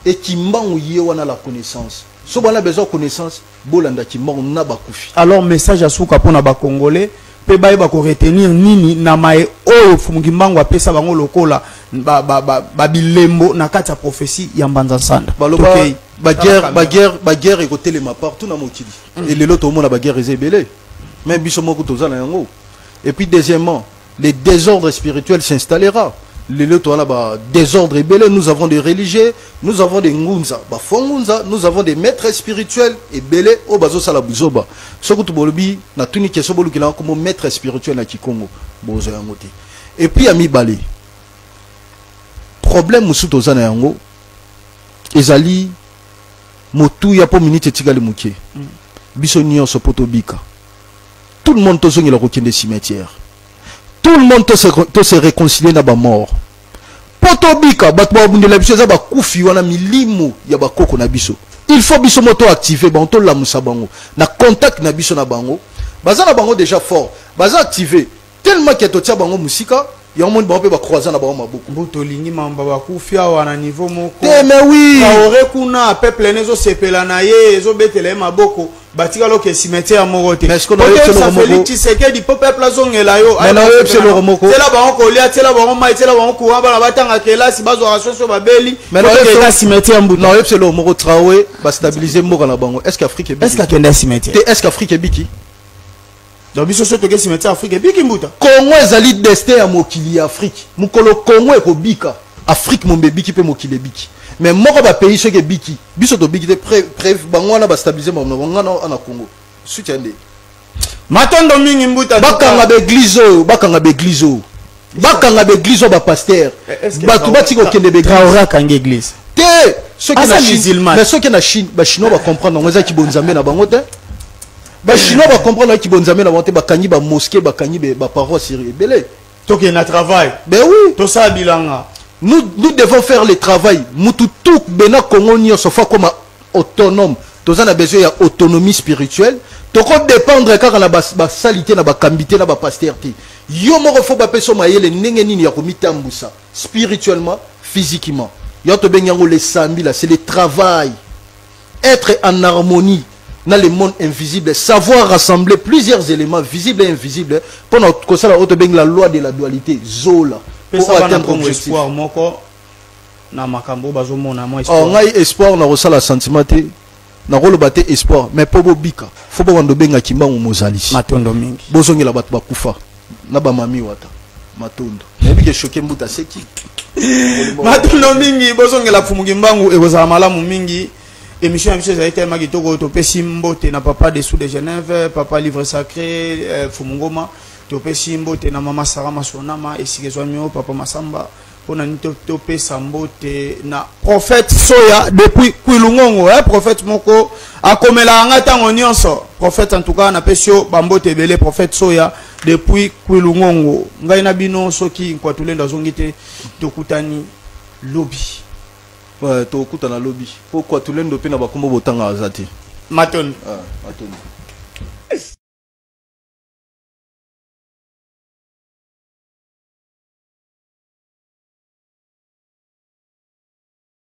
Speaker 1: Et Kimbangu ye wana la connaissance. So bana besoin connaissance, bolanda Kimbangu na bakufi.
Speaker 2: Alors message ya suka mpona bacongolais mpe bayeba koretenir nini na maye oyo Mfumu Kimbangu apesa bango lokola babilembo na kati ya prophétie ya Mbanza Nsanda?
Speaker 1: Baloba
Speaker 2: Tokei.
Speaker 1: ba guerre, ba guerre, ba guerre ekotelema partout na mokili. Et lelo tomona ba guerre eza ebele. Mais biso moko toza na yango. Et puis deuxièmement, le désordre spirituel s'installera. Lelo toza ba désordre ebele, nous avons des religieux, nous avons des ngunza, ba fongunza, nous avons des maîtres spirituels ebele oyo bazosala buzoba. Soki tobolobi na tuni question, bolukela comme maître spirituel na Kikongo, bozo yango te. Et puis ya mibale, problème mosusu toza na yango ezali motuya mpo minute etikali moke. Biso nyonso mpo tobika, tout le monde tozongela kokende cimetière, tout le monde to se réconcilier na bamort mpo tobika. Bato babundela biso eza bakufi wana, milimo ya bakoko na biso. Il faut biso mo toactive bango, tolamusa bango na contact na biso na bango. Baza na bango déjà fort, baza active tellement ke totia bango mosika yango, moni bango mpe bacroisa na bango maboko.
Speaker 2: Mbu tolingi mamba bakufi awa na niveau moko.
Speaker 1: Te, mais oui.
Speaker 2: Traoré kuna, peuple ne ezosepela na ye, ezobetela ye maboko, batikala oke cimetière moko te.
Speaker 1: Mais est-ce que naoyebisa eloko moko?
Speaker 2: Félix Tshisekedi, mpo peuple azongela yo.
Speaker 1: Mais naoyebisa eloko moko.
Speaker 2: Tiela bango kolia, tiela bango mai, tiela bango courant, bana batanga kelasi, bazwaka soso babeli.
Speaker 1: Mais
Speaker 2: Po
Speaker 1: naoyebisa-
Speaker 2: tokenda cimetière, mbuta.
Speaker 1: Naoyebisa eloko moko: Traoré bastabilize mboka na bango, est ce que Afrique ebiki?
Speaker 2: Est ce que akenda cimetière?
Speaker 1: Te, est ce que Afrique ebiki?
Speaker 2: Donc biso so toke cimetière, Afrique ebiki, mbuta?
Speaker 1: Congo ezali destin ya mokili ya Afrique. Mokolo Congo ekobika, Afrique mombe ebiki mpe mokili ebiki. Mais moko bapays soki ebiki, biso tobiki te. Bango wana bastabilize makambo na bango, ngana na Congo suite ya nde.
Speaker 2: Matondo mingi, mbuta.
Speaker 1: Bakanga baeglise oyo, bakanga baeglise oyo, bakanga baeglise oyo, bapaster, bato batika kokende baeglise.
Speaker 2: Traoré akangi église?
Speaker 1: Te, soki
Speaker 2: Aza
Speaker 1: na Chine,
Speaker 2: musulman.
Speaker 1: mais soki na Chine, bachinois bacomprendre yango, ezaki bonzambe na bango te. Bachinois bacomprendre yango, bonzambe na bango te. Bakangi bamosquée, bakangi baparoisse ebele.
Speaker 2: Tokende na travail.
Speaker 1: Ben oui.
Speaker 2: Tosala bilanga.
Speaker 1: Nous, nous devons faire le travail. Mutu tout bena Congo nyonso fa koma autonome. Toza na besoin ya autonomie spirituelle. Toko dépendre kaka na basali te, na bakambi te, na bapaster te. Yo moko fo bapesa mayele ndenge nini ya komitambusa spirituellement, physiquement. Yo tobengi yango le sambi là, c'est le travail. Être en harmonie dans le monde invisible, savoir rassembler plusieurs éléments visibles et invisibles pour kosala oyo tobengi la loi de la dualité zola pour
Speaker 2: Pesa bana
Speaker 1: atteindre
Speaker 2: Congo
Speaker 1: objectif.
Speaker 2: espoir moko na makambo oyo bazomona mwa
Speaker 1: Oh,
Speaker 2: espoir.
Speaker 1: ngai espoir nakosala sentiment te, nakoloba te espoir, mais mpo bobika fo bobanda obengaki mbangu mozalisi.
Speaker 2: Matondo mingi.
Speaker 1: Bozongela bato bakufa na bamami wata. Matondo, nayebi ke choke mbuta seki.
Speaker 2: Matondo mingi. Bozongela Mfumu Kimbangu, ekozala malamu mingi. Émission ya biso ezali tellement kitoko. Topesi mbote na papa Dessous de Genève, papa Livre Sacré, Mfumu Ngoma. Topesi mbote na mama Sara Masonama esika ezwami oyo, papa Masamba. Mpona nini topesa mbote na prophète Soya depuis Kwilungongo, eh, prophète moko akomelaka nga ntango nyonso. Prophète, en tout cas napesi yo bambote ebele, prophète Soya depuis Kwilungongo. Ngai na bino, soki Nkwatulendo azongi te, tokutani lobi.
Speaker 1: Ouais, tokutana lobi mpo Kwatulendo mpe na bakombo botanga aza te.
Speaker 2: Matondo.
Speaker 1: Ah, matondo.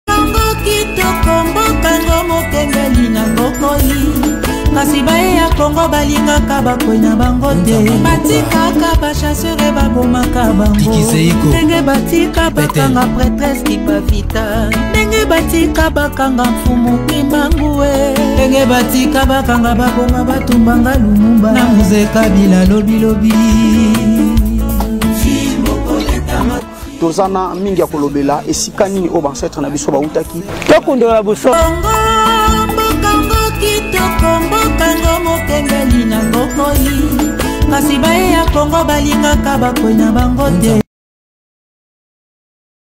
Speaker 5: Yango kitoko, mbokango mokengeli na bokoi. Kasi baye ya Kongo balingaka bakwe na bango te. Batikaka bachasseur babomaka bango. Ndenge batika bakanga prêtresse Kipavita. Ndenge batika bakanga mfumu Kimbangu. Ndenge batika bakanga baboma batumbanga Lumumba. Na Mzee Kabila lobilobi.
Speaker 3: Toza na mingi ya kolobela esika nini oyo baancetre na biso bautaki.
Speaker 6: Tokundola bosolo.
Speaker 5: Kongo, mbokango kitoko, mbokango mokengeli na ngokoi. Kasi baye ya Kongo balingaka bakwe na bango te.